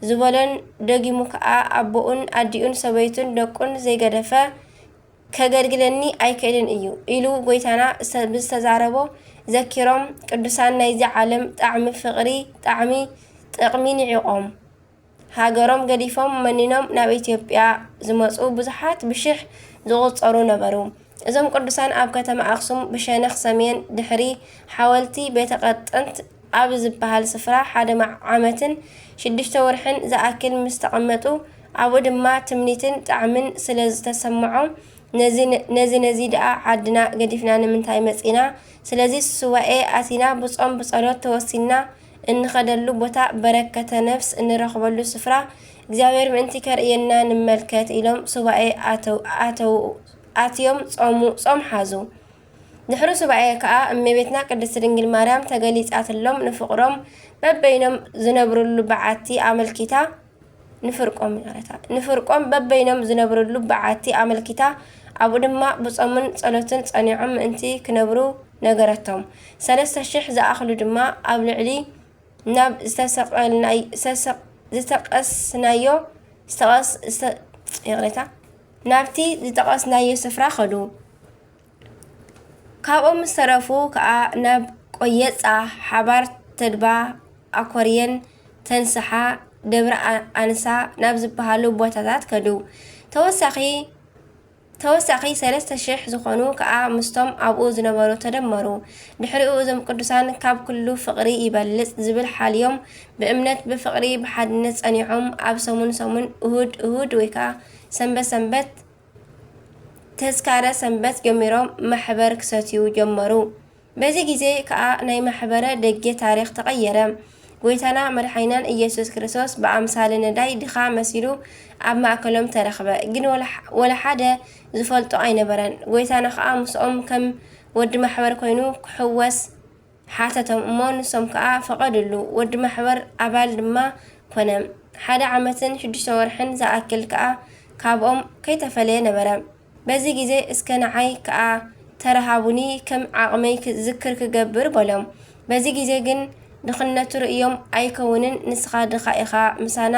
ዝበሎን ደጊሙ ከኣ ኣቦኡን ኣዲኡን ሰበይቱን ደቁን ዘይገደፈ ከገልግለኒ ኣይክእልን እዩ ኢሉ ጎይታና ብዝተዛረቦ ዘኪሮም ቅዱሳን ናይዚ ዓለም ጣዕሚ ፍቕሪ ጣዕሚ ጥቕሚ ንዒቖም ሃገሮም ገዲፎም መኒኖም ናብ ኢትዮጵያ ዝመጹ ብዙሓት ብሽሕ ዝቑጸሩ ነበሩ። እዞም ቅዱሳን ኣብ ከተማ ኣኽሱም ብሸነኽ ሰሜን ድሕሪ ሓወልቲ ቤተ ቀጠንት ኣብ ዝበሃል ስፍራ ሓደ መዓ-፣ ዓመትን ሽዱሽተ ወርሕን ዝኣክል ምስ ተቐመጡ ኣብኡ ድማ ትምኒትን ጣዕምን ስለ ዝተሰምዖም ነዚ ነ-፣ ነዚ ነዚ ደኣ ዓድና ገዲፍና ንምንታይ መጺና? ስለዚ ሱባኤ ኣቲና ብጾም ብጸሎት ተወሲንና እንኸደሉ ቦታ በረከተ ነፍስ እንረኽበሉ ስፍራ እግዚኣብሔር ምእንቲ ከርእየና ንመልከት ኢሎም ሱባኤ ኣተው-፣ ኣተው-፣ ኣትዮም ጾሙ-፣ ጾም ሓዙ። ድሕሪ ሱባኤ ከኣ እመቤትና ቅድስት ድንግል ማርያም ተገሊጻትሎም ንፍቕሮም በበይኖም ዝነብርሉ በዓቲ ኣመልኪታ ንፍርቆም፣ ይቕረታ፣ ንፍርቆም በበይኖም ዝነብርሉ በዓቲ ኣመልኪታ ኣብኡ ድማ ብጾምን ጸሎትን ጸኒዖም ምእንቲ ክነብሩ ነገረቶም። ሰለስተ ሽሕ ዝኣኽሉ ድማ ኣብ ልዕሊ ናብ ዝተሰቐልናይ-፣ ዝተሰቕ-፣ ዝተቐስናዮ፣ ዝተቐስ-፣ ዝተ-፣ ይቕሬታ፣ ናብቲ ዝጠቐስናዮ ስፍራ ኸዱ። ካብኦም ዝተረፉ ከኣ ናብ ቆየጻ፣ ሓባር ተድባ፣ ኣኮርየን፣ ተንስሓ፣ ደብረ ኣ-፣ ኣንሳ ናብ ዝበሃሉ ቦታታት ከዱ። ተወሳኺ፣ ተወሳኺ ሰለስተ ሽሕ ዝኾኑ ከኣ ምስቶም ኣብኡ ዝነበሩ ተደመሩ። ድሕሪኡ እዞም ቅዱሳን ካብ ኩሉ ፍቕሪ ይበልጽ ዝብል ሓልዮም ብእምነት ብፍቕሪ ብሓድነት ጸኒዖም ኣብ ሰሙን ሰሙን እሁድ እሁድ ወይ ከኣ ሰንበት ሰንበት ተስካረ ሰንበት ጀሚሮም ማሕበር ክሰትዩ ጀመሩ። በዚ ግዜ ከኣ ናይ ማሕበረ ደጌ ታሪኽ ተቐየረ። ጎይታና መድሓኒናን ኢየሱስ ክርስቶስ ብኣምሳለ ነዳይ ድኻ መሲሉ ኣብ ማእከሎም ተረኽበ። ግን ወላ፣ ወላ ሓደ ዝፈልጦ ኣይነበረን። ጎይታና ከኣ ምስኦም ከም ወዲ ማሕበር ኮይኑ ክሕወስ ሓተቶም እሞ ንሶም ከኣ ፈቐድሉ። ወዲ ማሕበር ኣባል ድማ ኮነ። ሓደ ዓመትን ሽዱሽተ ወርሕን ዝኣክል ከኣ ካብኦም ከይተፈለየ ነበረ። በዚ ግዜ እስከ ንዓይ ከኣ ተረሃቡኒ ከም ዓቕመይ ክ-፣ ዝክር ክገብር በሎም። በዚ ግዜ ግን ድኽነቱ ርእዮም ኣይከውንን ንስኻ ድኻ ኢኻ ምሳና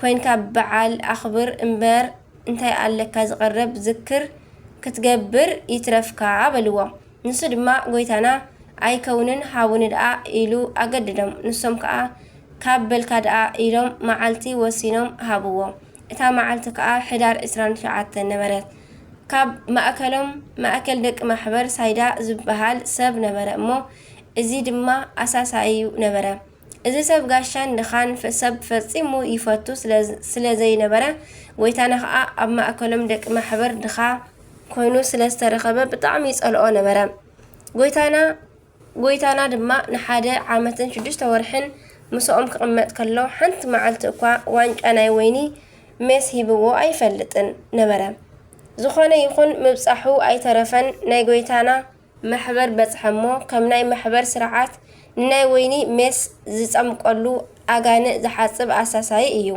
ኮይንካ በዓል ኣኽብር እምበር እንታይ ኣለካ ዝቕረብ ዝክር ክትገብር ይትረፍካ በልዎ። ንሱ ድማ ጎይታና ኣይከውንን ሃቡኒ ደኣ ኢሉ ኣገደዶም። ንሶም ከኣ ካብ በልካ ደኣ ኢሎም መዓልቲ ወሲኖም ሃብዎ። እታ መዓልቲ ከኣ ሕዳር ዕስራን ትሽዓተን ነበረት። ካብ ማእከሎም ማእከል ደቂ ማሕበር ሳይዳ ዝበሃል ሰብ ነበረ እሞ እዚ ድማ ኣሳሳዩ ነበረ። እዚ ሰብ ጋሻን ድኻን ፈ-፣ ሰብ ፈጺሙ ይፈቱ ስለ፣ ስለ ዘይነበረ፣ ጎይታና ኸኣ ኣብ ማእከሎም ደቂ ማሕበር ድኻ ኮይኑ ስለ ዝተረኸበ ብጣዕሚ ይጸልኦ ነበረ። ጎይታና ጎይታና ድማ ንሓደ ዓመትን ሽዱሽተ ወርሕን ምስኦም ክቕመጥ ከሎ፣ ሓንቲ መዓልቲ እኳ ዋንጫ ናይ ወይኒ ሜስ ሂብዎ ኣይፈልጥን ነበረ። ዝኾነ ይኹን ምብጻሑ ኣይተረፈን፣ ናይ ጎይታና ማሕበር በጽሐ እሞ፣ ከም ናይ ማሕበር ስርዓት ንናይ ወይኒ ሜስ ዝጸምቀሉ ኣጋንእ ዝሓጽብ ኣሳሳዪ እዩ።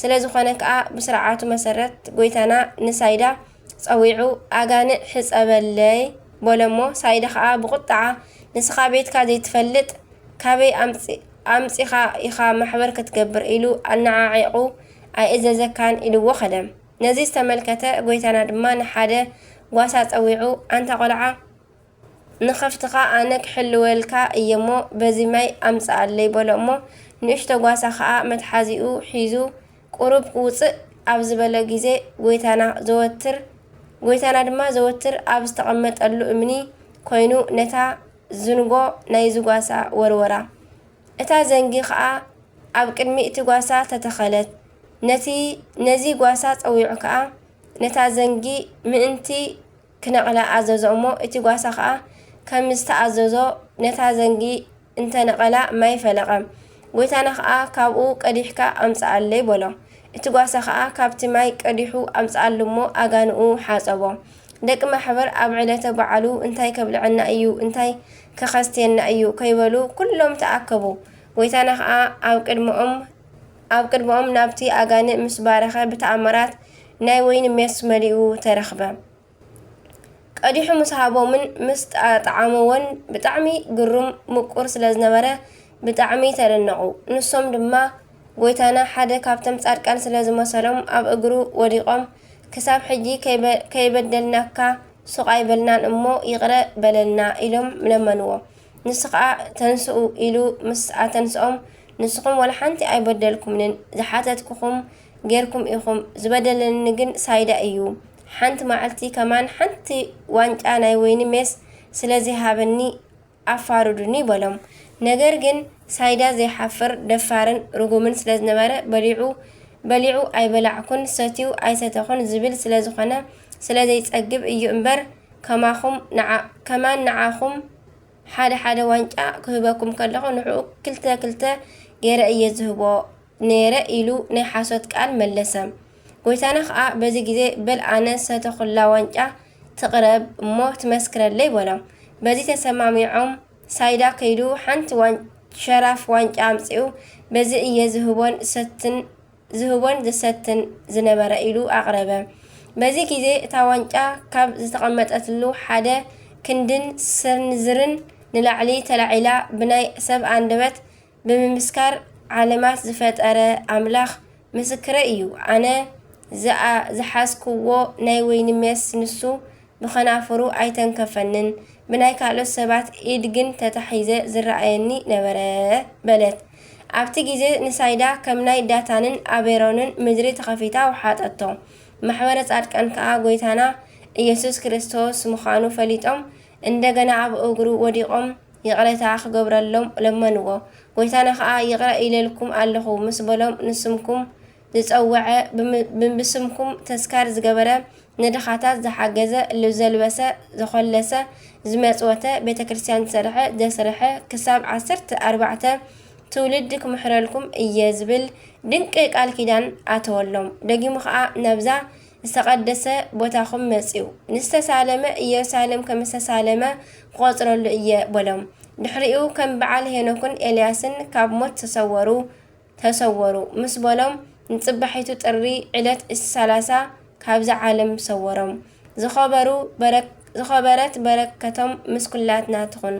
ስለ ዝኾነ ከኣ፣ ብስርዓቱ መሰረት ጎይታና ንሳይዳ ጸዊዑ፣ ኣጋንእ ሕጸበለይ በሎ እሞ፣ ሳይዳ ከኣ ብቑጥዓ፣ "ንስኻ ቤትካ ዘይትፈልጥ፣ ካበይ ኣምጺ-፣ ኣምጺኻ ኢኻ ማሕበር ክትገብር?" ኢሉ ኣነዓዒቑ፣ "ኣይእዘዘካን" ኢልዎ ኸደ። ነዚ ዝተመልከተ ጎይታና ድማ ንሓደ ጓሳ ጸዊዑ፣ "ኣንታ ቖልዓ፣ ንኸፍትኻ ኣነ ክሕልወልካ እየ እሞ፣ በዚ ማይ ኣምጽኣለይ" በሎ እሞ፣ ንእሽቶ ጓሳ ኸኣ መትሓዚኡ ሒዙ፣ ቁሩብ ክውጽእ ኣብ ዝበለ ግዜ፣ ጎይታና ዘወትር፣ ጎይታና ድማ ዘወትር ኣብ ዝተቐመጠሉ እምኒ ኮይኑ፣ ነታ ዝንጎ ናይዚ ጓሳ ወርወራ። እታ ዘንጊ ኸኣ ኣብ ቅድሚ እቲ ጓሳ ተተኸለት። ነቲ፣ ነዚ ጓሳ ጸዊዑ ከኣ፣ ነታ ዘንጊ ምእንቲ ክነቕላ ኣዘዞ እሞ፣ እቲ ጓሳ ኸኣ ከም ዝተኣዘዞ ነታ ዘንጊ እንተ ነቐላ፣ ማይ ፈለቐ። ጎይታና ኸኣ፣ "ካብኡ ቀዲሕካ ኣምጽኣለይ" በሎ። እቲ ጓሳ ኸኣ ካብቲ ማይ ቀዲሑ ኣምጽኣሉ እሞ፣ ኣጋንኡ ሓጸቦ። ደቂ ማሕበር ኣብ ዕለተ በዓሉ እንታይ ከብልዐና እዩ? እንታይ ከኸስትየና እዩ? ከይበሉ ኩሎም ተኣከቡ። ጎይታና ኸኣ ኣብ ቅድመኦም፣ ኣብ ቅድመኦም ናብቲ ኣጋንእ ምስ ባረኸ፣ ብተኣምራት ናይ ወይኒ ሜስ መሊኡ ተረኽበ። ቀዲሑ ምስ ሃቦምን ምስ ጠዓመዎን፣ ብጣዕሚ ግሩም ምቁር ስለ ዝነበረ፣ ብጣዕሚ ተደነቑ። ንሶም ድማ፣ ጎይታና ሓደ ካብቶም ጻድቃን ስለ ዝመሰሎም፣ ኣብ እግሩ ወዲቖም፣ "ክሳብ ሕጂ ከይበ-፣ ከይበደልናካ ሱቕ ኣይበልናን እሞ፣ ይቕረ በለልና" ኢሎም ለመንዎ። ንሱ ኸኣ፣ "ተንስኡ" ኢሉ ምስ ኣተንስኦም፣ "ንስኹም ወላ ሓንቲ ኣይበደልኩምንን፣ ዝሓተትኩኹም ጌርኩም ኢኹም፣ ዝበደለኒ ግን ሳይዳ እዩ። ሓንቲ መዓልቲ ከማን ሓንቲ ዋንጫ ናይ ወይኒ ሜስ ስለ ዘይሃበኒ ኣፋርዱኒ" በሎም። ነገር ግን ሳይዳ ዘይሓፍር፣ ደፋርን ርጉምን ስለ ዝነበረ፣ በሊዑ፣ "በሊዑ ኣይበላዕኩን፣ ሰትዩ ኣይሰተኹን" ዝብል ስለ ዝኾነ፣ ስለ ዘይጸግብ እዩ እምበር፣ ከማኹም ንዓ-፣ ከማን ንዓኹም ሓደ ሓደ ዋንጫ ክህበኩም ከለኹ፣ ንዕኡ ክልተ ክልተ ገይረ እየ ዝህቦ ነይረ ኢሉ ናይ ሓሶት ቃል መለሰ። ጎይታና ኸኣ በዚ ግዜ፣ "በል ኣነ ሰተኹላ ዋንጫ ትቕረብ እሞ ትመስክረለይ" በሎ። በዚ ተሰማሚዖም፣ ሳይዳ ከይዱ ሓንቲ ዋን-፣ ሸራፍ ዋንጫ ኣምጺኡ፣ "በዚ እየ ዝህቦን ሰትን፣ ዝህቦን ዝሰትን ዝነበረ" ኢሉ ኣቕረበ። በዚ ግዜ እታ ዋንጫ ካብ ዝተቐመጠትሉ ሓደ ክንድን ስንዝርን ንላዕሊ ተላዒላ፣ ብናይ ሰብ ኣንደበት ብምምስካር፣ "ዓለማት ዝፈጠረ ኣምላኽ ምስክረይ እዩ፣ ኣነ ዝኣ-፣ ዝሓዝክዎ ናይ ወይኒ ሜስ ንሱ ብኸናፍሩ ኣይተንከፈንን፣ ብናይ ካልኦት ሰባት ኢድ ግን ተታሒዘ ዝረኣየኒ ነበረ" በለት። ኣብቲ ግዜ ንሳይዳ ከም ናይ ዳታንን ኣቤሮንን ምድሪ ተኸፊታ ወሓጠቶ። ማሕበረ ጻድቃን ከኣ ጎይታና ኢየሱስ ክርስቶስ ምዃኑ ፈሊጦም፣ እንደገና ኣብ እግሩ ወዲቖም ይቕረታ ክገብረሎም ለመንዎ። ጎይታና ኸኣ፣ "ይቕረ ኢለልኩም ኣለኹ" ምስ በሎም፣ ንስምኩም ዝጸወዐ፣ ብም-፣ ብስምኩም ተስካር ዝገበረ፣ ንድኻታት ዝሓገዘ፣ ል-፣ ዘልበሰ፣ ዘኾለሰ፣ ዝመጽወተ፣ ቤተ ክርስቲያን ዝሰርሐ፣ ዘስርሐ፣ ክሳብ ዓሰርተ ኣርባዕተ ትውልዲ ክምሕረልኩም እየ ዝብል ድንቂ ቃል ኪዳን ኣተወሎም። ደጊሙ ኸኣ፣ "ናብዛ ዝተቐደሰ ቦታኹም መጽኡ፣ ንዝተሳለመ ኢየሩሳሌም ከም ዝተሳለመ ክቖጽረሉ እየ" በሎም። ድሕሪኡ ከም በዓል ሄኖክን ኤልያስን ካብ ሞት ተሰወሩ፣ ተሰወሩ ምስ በሎም፣ ንጽባሒቱ ጥሪ ዕለት ሰላሳ ካብዛ ዓለም ሰወሮም። ዝኸበሩ በረክ-፣ ዝኸበረት በረከቶም ምስ ኩላትና ትኹን።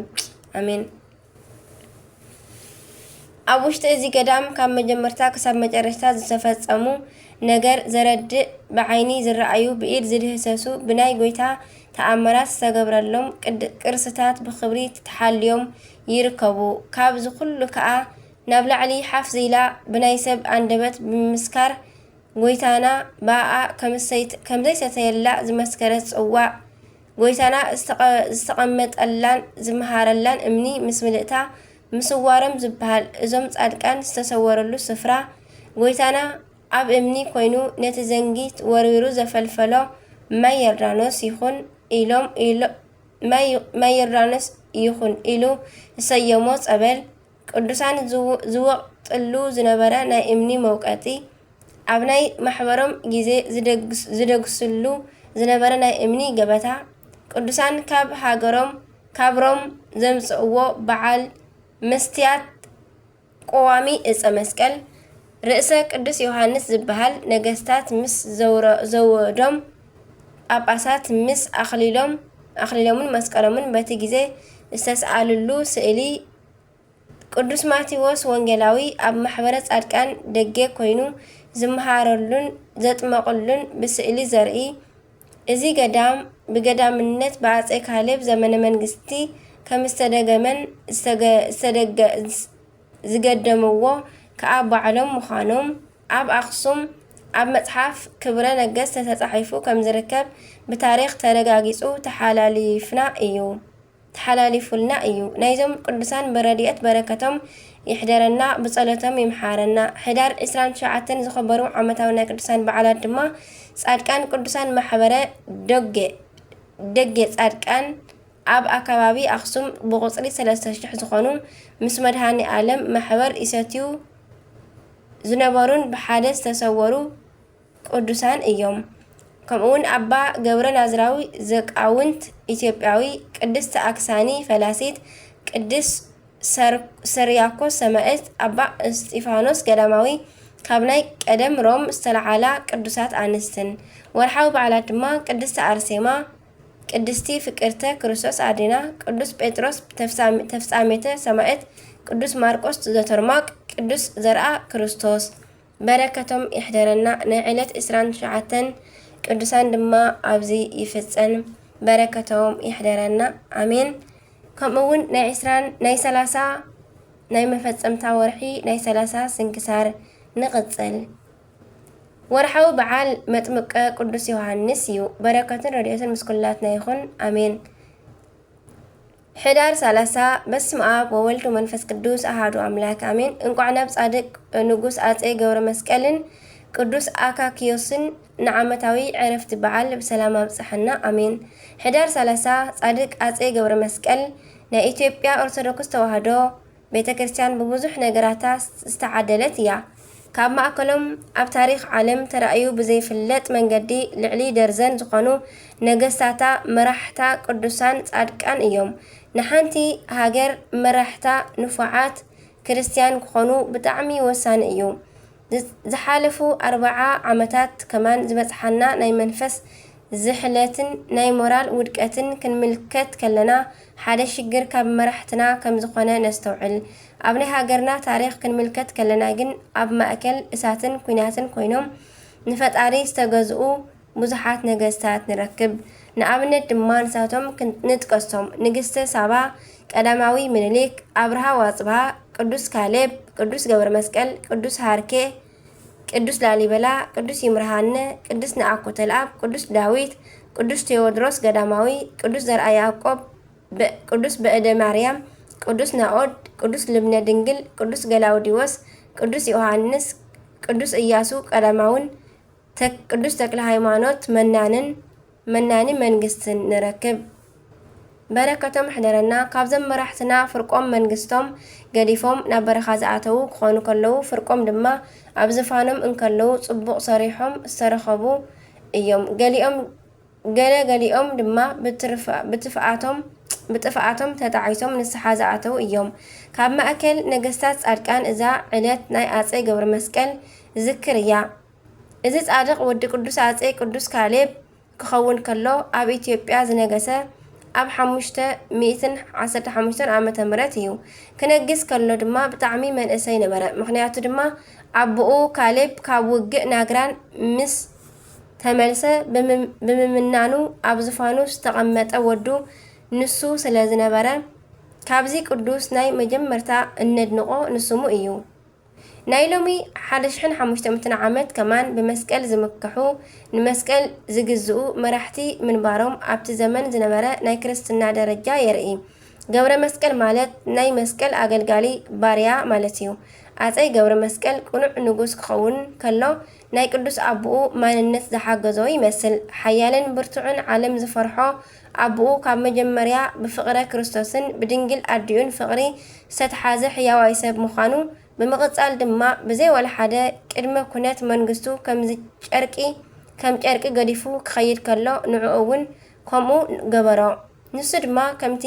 ኣሜን። ኣብ ውሽጢ እዚ ገዳም ካብ መጀመርታ ክሳብ መጨረሽታ ዝተፈጸሙ ነገር ዘረድእ፣ ብዓይኒ ዝረኣዩ፣ ብኢድ ዝድህሰሱ፣ ብናይ ጐይታ ተኣምራት ዝተገብረሎም ቅድ-፣ ቅርስታት ብኽብሪ ተሓልዮም ይርከቡ። ካብዚ ኩሉ ከኣ ናብ ላዕሊ ሓፍ ኢላ ብናይ ሰብ ኣንደበት ብምምስካር፣ ጐይታና ብኣኣ ከም ሰይት-፣ ከም ዘይሰተየላ ዝመስከረት ጽዋእ፣ ጐይታና ዝተቐ-፣ ዝተቐመጠላን ዝመሃረላን እምኒ ምስ ምልእታ፣ ምስዋሮም ዝበሃል እዞም ጻድቃን ዝተሰወረሉ ስፍራ፣ ጐይታና ኣብ እምኒ ኮይኑ ነቲ ዘንጊ ወርዊሩ ዘፈልፈሎ ማይ ዮርዳኖስ ይኹን ኢሎም፣ ኢሎ-፣ ማይ፣ ማይ ዮርዳኖስ ይኹን ኢሉ ዝሰየሞ ጸበል፣ ቅዱሳን ዝው-፣ ዝወቕጥሉ ዝነበረ ናይ እምኒ መውቀጢ፣ ኣብ ናይ ማሕበሮም ግዜ ዝደግስ-፣ ዝደግስሉ ዝነበረ ናይ እምኒ ገበታ፣ ቅዱሳን ካብ ሃገሮም፣ ካብ ሮም ዘምጽእዎ በዓል መስትያት ቀዋሚ እፀ መስቀል፣ ርእሰ ቅዱስ ዮሃንስ ዝበሃል፣ ነገስታት ምስ ዘውረ-፣ ዘወዶም ጳጳሳት ምስ ኣኽሊሎም፣ ኣኽሊሎምን መስቀሎምን በቲ ግዜ ዝተስኣልሉ ስእሊ፣ ቅዱስ ማቴዎስ ወንጌላዊ ኣብ ማሕበረ ጻድቃን ደገ ኮይኑ ዝመሃረሉን ዘጥመቐሉን ብስእሊ ዘርኢ፣ እዚ ገዳም ብገዳምነት ብኣጼ ካሌብ ዘመነ መንግስቲ ከም ዝተደገመን ዝተገ-፣ ዝተደገ-፣ ዝገደምዎ ከኣ ባዕሎም ምዃኖም ኣብ ኣኽሱም ኣብ መጽሓፍ ክብረ ነገስት ተጻሒፉ ከም ዝርከብ ብታሪኽ ተረጋጊጹ ተሓላሊፍና እዩ፣ ተሓላሊፉልና እዩ። ናይዞም ቅዱሳን ብረድኤት በረከቶም ይሕደረና፣ ብጸሎቶም ይምሓረና። ሕዳር ዕስራን ትሽዓተን ዝኸበሩ ዓመታዊ ናይ ቅዱሳን በዓላት ድማ ጻድቃን ቅዱሳን ማሕበረ ደገ፣ ደገ ጻድቃን ኣብ ኣከባቢ ኣኽሱም ብቑጽሪ ሰለስተ ሽሕ ዝኾኑ ምስ መድሃኔ ኣለም ማሕበር ይሰትዩ ዝነበሩን ብሓደ ዝተሰወሩ ቅዱሳን እዮም። ከምኡውን ኣባ ገብረ ናዝራዊ ዘቃውንት ኢትዮጵያዊ፣ ቅድስት ኣክሳኒ ፈላሲት፣ ቅዱስ ሰር-፣ ሰሪያኮስ ሰማዕት፣ ኣባ እስጢፋኖስ ገዳማዊ፣ ካብ ናይ ቀደም ሮም ዝተለዓላ ቅዱሳት ኣንስትን። ወርሓዊ በዓላት ድማ ቅድስቲ ኣርሴማ፣ ቅድስቲ ፍቅርተ ክርስቶስ ኣዴና፣ ቅዱስ ጴጥሮስ ተፍጻሜ-፣ ተፍጻሜተ ሰማዕት፣ ቅዱስ ማርቆስ ዘተርማቅ፣ ቅዱስ ዘርኣ ክርስቶስ። በረከቶም ይሕደረና። ናይ ዕለት ዕስራን ትሽዓተን ቅዱሳን ድማ ኣብዚ ይፍጸም። በረከቶም ይሕደረና። ኣሜን። ከምኡ እውን ናይ ዕስራን ናይ ሰላሳ ናይ መፈጸምታ ወርሒ ናይ ሰላሳ ስንክሳር ንቕጽል። ወርሓዊ በዓል መጥምቀ ቅዱስ ዮሃንስ እዩ። በረከትን ረድኤትን ምስ ኩላትና ይኹን። ኣሜን። ሕዳር ሰላሳ። በስመ ኣብ ወወልድ ወመንፈስ ቅዱስ ኣሃዱ ኣምላክ ኣሜን። እንቋዕ ናብ ጻድቅ ንጉስ ኣጼ ገብረ መስቀልን ቅዱስ ኣካክዮስን ንዓመታዊ ዕረፍቲ በዓል ብሰላም ኣብጽሐና ኣሜን። ሕዳር ሰላሳ። ጻድቅ ኣጼ ገብረ መስቀል ናይ ኢትዮጵያ ኦርቶዶክስ ተዋህዶ ቤተ ክርስቲያን ብብዙሕ ነገራታ ዝተዓደለት እያ። ካብ ማእከሎም ኣብ ታሪኽ ዓለም ተራእዩ ብዘይፍለጥ መንገዲ ልዕሊ ደርዘን ዝኾኑ ነገስታታ መራሕታ ቅዱሳን ጻድቃን እዮም። ንሓንቲ ሃገር መራሕታ ንፉዓት ክርስቲያን ክኾኑ ብጣዕሚ ወሳኒ እዩ። ዝ-፣ ዝሓለፉ ኣርብዓ ዓመታት ከማን ዝበጽሓና ናይ መንፈስ ዝሕለትን ናይ ሞራል ውድቀትን ክንምልከት ከለና፣ ሓደ ሽግር ካብ መራሕትና ከም ዝኾነ ነስተውዕል። ኣብ ናይ ሃገርና ታሪኽ ክንምልከት ከለና ግን፣ ኣብ ማእከል እሳትን ኲናትን ኮይኖም ንፈጣሪ ዝተገዝኡ ብዙሓት ነገስታት ንረክብ። ንኣብነት ድማ ንሳቶም ክን-፣ ንጥቀሶም፣ ንግስተ ሳባ፣ ቀዳማዊ ምኒልክ፣ ኣብርሃ ዋጽብሃ፣ ቅዱስ ካሌብ፣ ቅዱስ ገብረ መስቀል፣ ቅዱስ ሃርኬ፣ ቅዱስ ላሊበላ፣ ቅዱስ ይምርሃነ፣ ቅዱስ ነኣኩተልኣብ፣ ቅዱስ ዳዊት፣ ቅዱስ ቴዎድሮስ ገዳማዊ፣ ቅዱስ ዘርኣ ያዕቆብ፣ በ-፣ ቅዱስ በእደ ማርያም፣ ቅዱስ ናኦድ፣ ቅዱስ ልብነ ድንግል፣ ቅዱስ ገላውዲዎስ፣ ቅዱስ ዮሃንስ፣ ቅዱስ ኢያሱ ቀዳማውን፣ ተ-፣ ቅዱስ ተክለ ሃይማኖት መናንን፣ መናኒ መንግስትን ንረክብ። በረከቶም ሕደረና። ካብዞም መራሕትና ፍርቆም መንግስቶም ገዲፎም ናብ በረኻ ዝኣተዉ ክኾኑ ከለዉ፣ ፍርቆም ድማ ኣብ ዝፋኖም እንከለዉ ጽቡቕ ሰሪሖም ዝተረኸቡ እዮም። ገሊኦም፣ ገለ ገሊኦም ድማ ብትርፋ-፣ ብትፍኣቶም፣ ብጥፍኣቶም ተጣዒሶም ንስሓ ዝኣተዉ እዮም። ካብ ማእከል ነገስታት ጻድቃን እዛ ዕለት ናይ ኣጼ ገብረ መስቀል ዝክር እያ። እዚ ጻድቕ ወዲ ቅዱስ ኣጼ ቅዱስ ካሌብ ክኸውን ከሎ፣ ኣብ ኢትዮጵያ ዝነገሰ ኣብ ሓሙሽተ ሚእትን ዓሰርተ ሓሙሽተን ዓመተ ምህረት እዩ። ክነግስ ከሎ ድማ ብጣዕሚ መንእሰይ ነበረ። ምኽንያቱ ድማ ኣቦኡ ካሌብ ካብ ውግእ ናግራን ምስ ተመልሰ፣ ብምም-፣ ብምምናኑ ኣብ ዝፋኑ ዝተቐመጠ ወዱ ንሱ ስለ ዝነበረ፣ ካብዚ ቅዱስ ናይ መጀመርታ እነድንቖ ንስሙ እዩ። ናይ ሎሚ ሓደ ሽሕን ሓሙሽተ ሚእትን ዓመት ከማን ብመስቀል ዝምክሑ፣ ንመስቀል ዝግዝኡ መራሕቲ ምንባሮም ኣብቲ ዘመን ዝነበረ ናይ ክርስትና ደረጃ የርኢ። ገብረ መስቀል ማለት ናይ መስቀል ኣገልጋሊ፣ ባርያ፣ ማለት እዩ። ኣፀይ ገብረ መስቀል ቅኑዕ ንጉስ ክኸውን ከሎ ናይ ቅዱስ ኣቦኡ ማንነት ዝሓገዞ ይመስል። ሓያልን ብርቱዕን ዓለም ዝፈርሖ ኣቦኡ ካብ መጀመርያ ብፍቕረ ክርስቶስን ብድንግል ኣዲኡን ፍቕሪ ዝተተሓዘ ሕያዋይ ሰብ ምዃኑ ብምቕጻል ድማ ብዘይ ዋላ ሓደ ቅድመ ኩነት መንግስቱ ከምዚ ጨርቂ ከም ጨርቂ ገዲፉ ክኸይድ ከሎ ንዕኡ እውን ከምኡ ገበሮ። ንሱ ድማ ከምቲ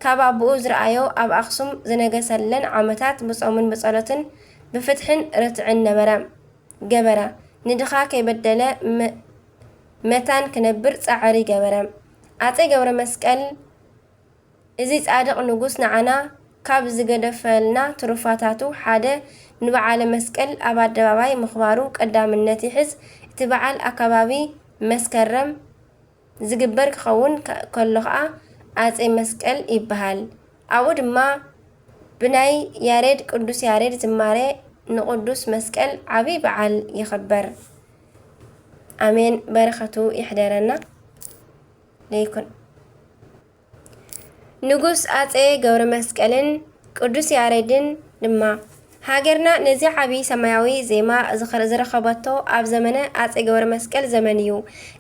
ካብ ኣቦኡ ዝረኣዮ ኣብ ኣኽሱም ዝነገሰለን ዓመታት ብጾምን ብጸሎትን ብፍትሕን ርትዕን ነበረ ገበረ። ንድኻ ከይበደለ መ- መታን ክነብር ጻዕሪ ገበረ። ኣጼ ገብረ መስቀል እዚ ጻድቕ ንጉስ ንዓና ካብ ዝገደፈልና ትሩፋታቱ ሓደ ንበዓለ መስቀል ኣብ ኣደባባይ ምኽባሩ ቀዳምነት ይሕዝ። እቲ በዓል ኣከባቢ መስከረም ዝግበር ክኸውን ከ- ከሎ ኸኣ ኣጼ መስቀል ይበሃል። ኣብኡ ድማ ብናይ ያሬድ ቅዱስ ያሬድ ዝማሬ ንቅዱስ መስቀል ዓብይ በዓል ይኽበር። ኣሜን። በረኸቱ ይሕደረና። ለይኩን ንጉስ ኣጼ ገብረ መስቀልን ቅዱስ ያሬድን ድማ ሃገርና ነዚ ዓቢ ሰማያዊ ዜማ ዝኸ- ዝረኸበቶ ኣብ ዘመነ ኣጼ ገብረ መስቀል ዘመን እዩ።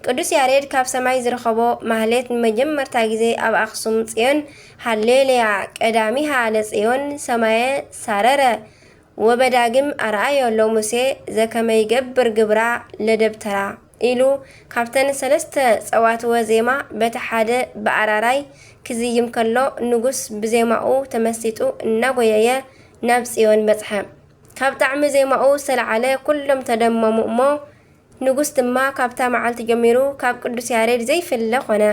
ቅዱስ ያሬድ ካብ ሰማይ ዝረኸቦ ማህሌት ንመጀመርታ ግዜ ኣብ ኣኽሱም ጽዮን ሃሌሉያ ቀዳሚሃ ለጽዮን ሰማየ ሳረረ ወበዳግም ኣርኣዮ ሎሙሴ ዘከመ ይገብር ግብራ ለደብተራ ኢሉ ካብተን ሰለስተ ጸዋትወ ዜማ በቲ ሓደ ብኣራራይ ክዝይም ከሎ ንጉስ ብዜማኡ ተመሲጡ እናጎየየ ናብ ጽዮን በጽሐ። ካብ ጣዕሚ ዜማኡ ዝተለዓለ ኩሎም ተደመሙ እሞ ንጉስ ድማ ካብታ መዓልቲ ጀሚሩ ካብ ቅዱስ ያሬድ ዘይፍለ ኾነ።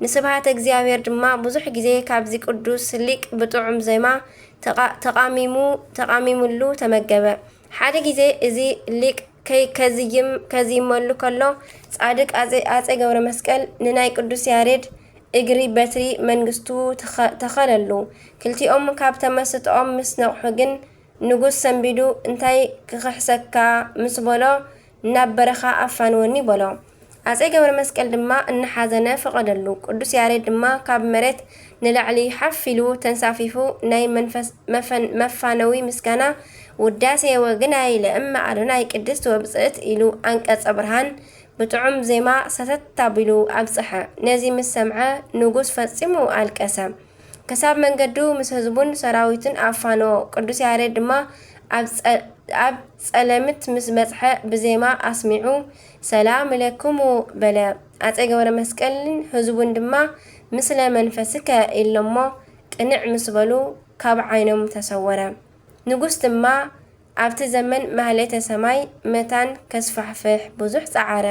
ንስብሃተ እግዚኣብሔር ድማ ብዙሕ ግዜ ካብዚ ቅዱስ ሊቅ ብጥዑም ዜማ ተቓ- ተቓሚሙ ተቓሚሙሉ ተመገበ። ሓደ ግዜ እዚ ሊቅ ከይ- ከዝይም ከዝይመሉ ከሎ ጻድቅ ኣጼ ኣጼ ገብረ መስቀል ንናይ ቅዱስ ያሬድ እግሪ በትሪ መንግስቱ ተኸ- ተኸለሉ። ክልቲኦም ካብ ተመስጥኦም ምስ ነቕሑ ግን ንጉስ ሰንቢዱ እንታይ ክኽሕሰካ ምስ በሎ ናብ በረኻ ኣፋንወኒ በሎ። ኣጼ ገብረ መስቀል ድማ እናሓዘነ ፈቐደሉ። ቅዱስ ያሬድ ድማ ካብ መሬት ንላዕሊ ሓፍ ኢሉ ተንሳፊፉ ናይ መንፈስ መፈን መፋነዊ ምስጋና ውዳሴ ወግናይ ለእመ ኣዶናይ ቅድስት ወብጽእት ኢሉ ኣንቀጸ ብርሃን ብጥዑም ዜማ ሰተት ኣቢሉ ኣብጽሐ። ነዚ ምስ ሰምዐ ንጉስ ፈጺሙ ኣልቀሰ። ክሳብ መንገዱ ምስ ህዝቡን ሰራዊቱን ኣፋነዎ። ቅዱስ ያሬድ ድማ ኣብ ጸ- ኣብ ጸለምት ምስ በጽሐ ብዜማ ኣስሚዑ ሰላም ለክሙ በለ። ኣጼ ገብረ መስቀልን ህዝቡን ድማ ምስለ መንፈስከ ኢሎሞ ቅንዕ ምስ በሉ ካብ ዓይኖም ተሰወረ። ንጉስ ድማ ኣብቲ ዘመን ማህሌተ ሰማይ መታን ከስፋሕፍሕ ብዙሕ ጸዓረ።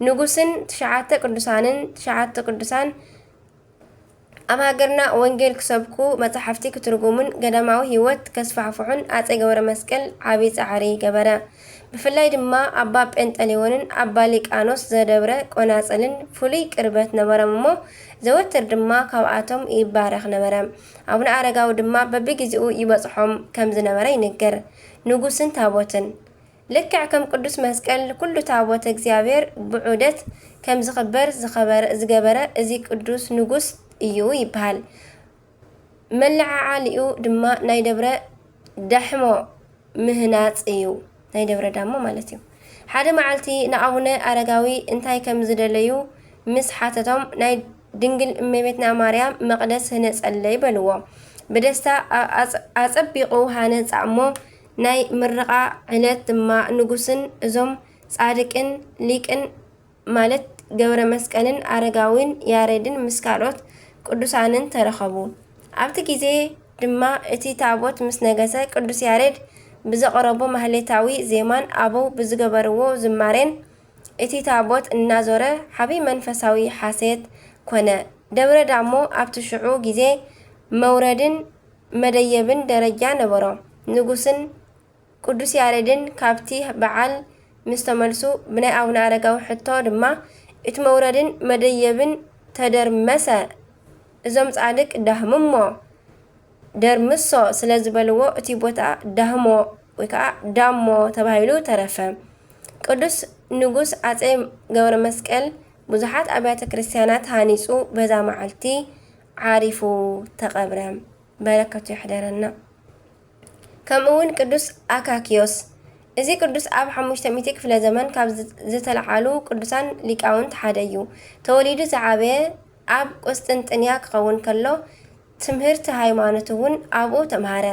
ንጉስን ትሽዓተ ቅዱሳንን ትሽዓተ ቅዱሳን ኣብ ሃገርና ወንጌል ክሰብኩ፣ መጻሕፍቲ ክትርጉሙን ገዳማዊ ህይወት ከስፋሕፍሑን ኣጼ ገብረ መስቀል ዓቢ ጻዕሪ ገበረ። ብፍላይ ድማ ኣባ ጴንጠሌዎንን ኣባ ሊቃኖስ ዘደብረ ቆናጽልን ፍሉይ ቅርበት ነበሮም እሞ ዘወትር ድማ ካብኣቶም ይባረኽ ነበረ። ኣቡነ ኣረጋዊ ድማ በብግዜኡ ይበጽሖም ከም ዝነበረ ይንገር። ንጉስን ታቦትን ልክዕ ከም ቅዱስ መስቀል ኩሉ ታቦተ እግዚኣብሔር ብዑደት ከም ዝኽበር ዝኸበረ- ዝገበረ እዚ ቅዱስ ንጉስ እዩ ይበሃል። መለዓዓሊኡ ድማ ናይ ደብረ ዳሕሞ ምህናጽ እዩ። ናይ ደብረ ዳሞ ማለት እዩ። ሓደ መዓልቲ ንኣቡነ ኣረጋዊ እንታይ ከም ዝደለዩ ምስ ሓተቶም ናይ ድንግል እመቤትና ማርያም መቕደስ ህነጸለይ በልዎ። ብደስታ ኣ- ኣጸ- ኣጸቢቑ ሃነጻ እሞ ናይ ምርቓ ዕለት ድማ ንጉስን እዞም ጻድቅን ሊቅን ማለት ገብረ መስቀልን ኣረጋዊን ያሬድን ምስ ካልኦት ቅዱሳንን ተረኸቡ። ኣብቲ ግዜ ድማ እቲ ታቦት ምስ ነገሰ ቅዱስ ያሬድ ብዘቕረቦ ማህሌታዊ ዜማን ኣበው ብዝገበርዎ ዝማሬን እቲ ታቦት እናዞረ ዓቢ መንፈሳዊ ሓሴት ኮነ። ደብረ ዳሞ ኣብቲ ሽዑ ግዜ መውረድን መደየብን ደረጃ ነበሮ። ንጉስን ቅዱስ ያሬድን ካብቲ በዓል ምስ ተመልሱ ብናይ ኣቡነ ኣረጋዊ ሕቶ ድማ እቲ መውረድን መደየብን ተደርመሰ። እዞም ጻድቅ ዳህምሞ ደርምሶ ስለ ዝበልዎ እቲ ቦታ ዳህሞ ወይ ከዓ ዳሞ ተባሂሉ ተረፈ። ቅዱስ ንጉስ ኣጼ ገብረ መስቀል ብዙሓት ኣብያተ ክርስቲያናት ሃኒጹ በዛ መዓልቲ ዓሪፉ ተቐብረ። በረከቱ ይሕደረና። ከምኡ እውን ቅዱስ ኣካኪዮስ። እዚ ቅዱስ ኣብ ሓሙሽተ ሚእቲ ክፍለ ዘመን ካብ ዝ-፣ ዝተለዓሉ ቅዱሳን ሊቃውንት ሓደ እዩ። ተወሊዱ ዝዓበየ ኣብ ቁስጥንጥንያ ክኸውን ከሎ፣ ትምህርቲ ሃይማኖት እውን ኣብኡ ተምሃረ።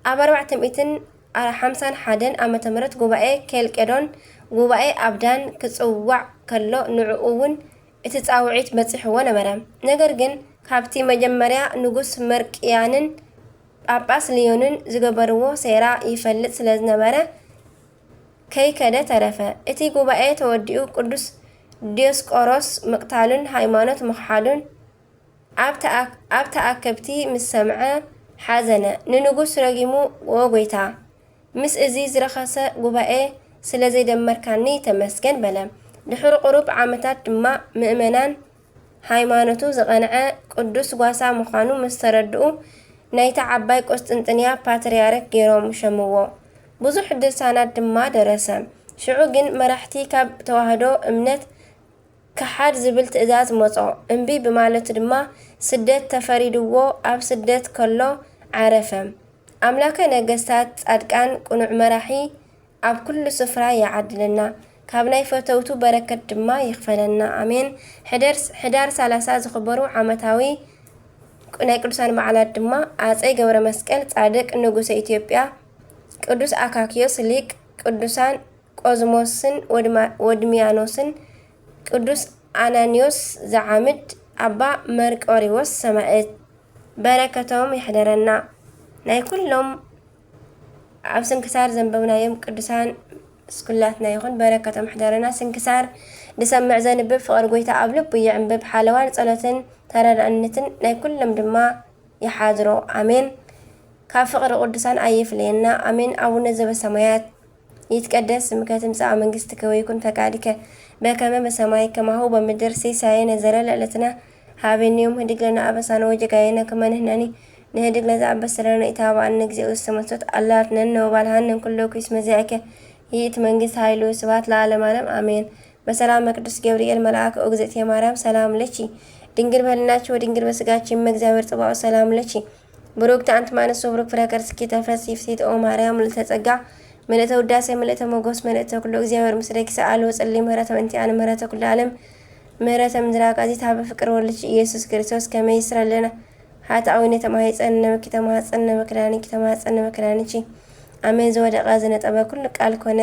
ኣብ ኣርባዕተ ሚእትን ሓምሳን ሓደን ዓመተ ምህረት ጉባኤ ኬልቄዶን፣ ጉባኤ ኣብዳን ክጽዋዕ ከሎ፣ ንዕኡ እውን እቲ ጻውዒት በጺሕዎ ነበረ። ነገር ግን ካብቲ መጀመርያ ንጉስ መርቅያንን ጳጳስ ልዮንን ዝገበርዎ ሴራ ይፈልጥ ስለ ዝነበረ፣ ከይከደ ተረፈ። እቲ ጉባኤ ተወዲኡ ቅዱስ ዲዮስቆሮስ ምቕታሉን ሃይማኖት ምኽሓዱን ኣብ ተኣ-፣ ኣብ ተኣከብቲ ምስ ሰምዐ ሓዘነ። ንንጉስ ረጊሙ፣ "ኦ ጐይታ፣ ምስ እዚ ዝረኸሰ ጉባኤ ስለ ዘይደመርካኒ ተመስገን" በለ። ድሕሪ ቁሩብ ዓመታት ድማ ምእመናን ሃይማኖቱ ዝቐንዐ ቅዱስ ጓሳ ምዃኑ ምስ ተረድኡ፣ ናይታ ዓባይ ቁስጥንጥንያ ፓትርያርክ ገይሮም ሸምዎ። ብዙሕ ድርሳናት ድማ ደረሰ። ሽዑ ግን መራሕቲ ካብ ተዋህዶ እምነት ክሓድ ዝብል ትእዛዝ መጾ። እምቢ ብማለቱ ድማ ስደት ተፈሪድዎ ኣብ ስደት ከሎ ዓረፈ። ኣምላከ ነገስታት፣ ጻድቃን፣ ቅኑዕ መራሒ ኣብ ኩሉ ስፍራ ይዓድለና። ካብ ናይ ፈተውቱ በረከት ድማ ይኽፈለና። ኣሜን። ሕደር-፣ ሕዳር ሰላሳ ዝኽበሩ ዓመታዊ ናይ ቅዱሳን በዓላት ድማ ኣጼ ገብረ መስቀል ጻድቅ ንጉሰ ኢትዮጵያ፣ ቅዱስ ኣካክዮስ ሊቅ ቅዱሳን ቆዝሞስን ወድማ-፣ ወድሚያኖስን፣ ቅዱስ ኣናንዮስ ዘዓምድ፣ ኣባ መርቆሪዎስ ሰማዕት። በረከቶም ይሕደረና። ናይ ኩሎም ኣብ ስንክሳር ዘንበብናዮም ቅዱሳን ስኩላትና ይኹን፣ በረከቶም ይሕደረና። ስንክሳር ዝሰምዕ ዘንብብ ፍቕሪ ጎይታ ኣብ ልቡ ይዕንብብ። ሓለዋን ጸሎትን ተረዳእነትን ናይ ኩሎም ድማ ይሓድሮ። ኣሜን። ካብ ፍቕሪ ቅዱሳን ኣይፍለየና። ኣሜን። ኣቡነ ዘበሰማያት፣ ይትቀደስ ስምከ፣ ትምጻእ መንግስትከ፣ ወይኩን ፈቃድከ፣ በከመ በሰማይ ከማሁ በምድር። ሲሳየነ ዘለለ ዕለትነ ሀበነ ዮም፣ ህድግ ለነ አበሳነ ወጌጋየነ ከመ ንሕነኒ ንህድግ ለዘአበሰ ለነ፣ ኢታብአነ እግዚኦ ውስተ መንሱት፣ አላ አድኅነነ ወባልሐነ እምኩሉ ኩይስ መዚአከ፣ ይእቲ መንግስት ኃይሉ ስብሐት ለዓለመ ዓለም አሜን። በሰላመ ቅዱስ ገብርኤል መልአክ፣ ኦ እግዝእትየ ማርያም ሰላም ለኪ፣ ድንግል በህልናኪ ወድንግል በስጋኪ፣ እመ እግዚአብሔር ጸባኦት ሰላም ለኪ፣ ብሩክት አንቲ እም አንስቶ ብሩክ ፍሬ ከርስኪ ተፈሥሒ ፍሥሕት ኦ ማርያም ምልዕተ ጸጋ፣ ምልዕተ ውዳሴ፣ ምልዕተ ሞገስ፣ ምልዕተ ኩሉ፣ እግዚአብሔር ምስሌኪ፣ ሰአሊ ወጸሊ ምህረተ በእንቲአነ ምህረተ ኩሉ ዓለም፣ ምህረተ ምድር አቃዚት ሀበ ፍቅር ወልድኪ ኢየሱስ ክርስቶስ ከመ ይስረለነ ኃጣውኢነ ተማሂፀነ በኪ ተማፀነ በክዳንኪ ተማፀነ በክዳንኪ። አሜን። ዘወደቀ ዘነጠበ ኩሉ ቃል ኮነ።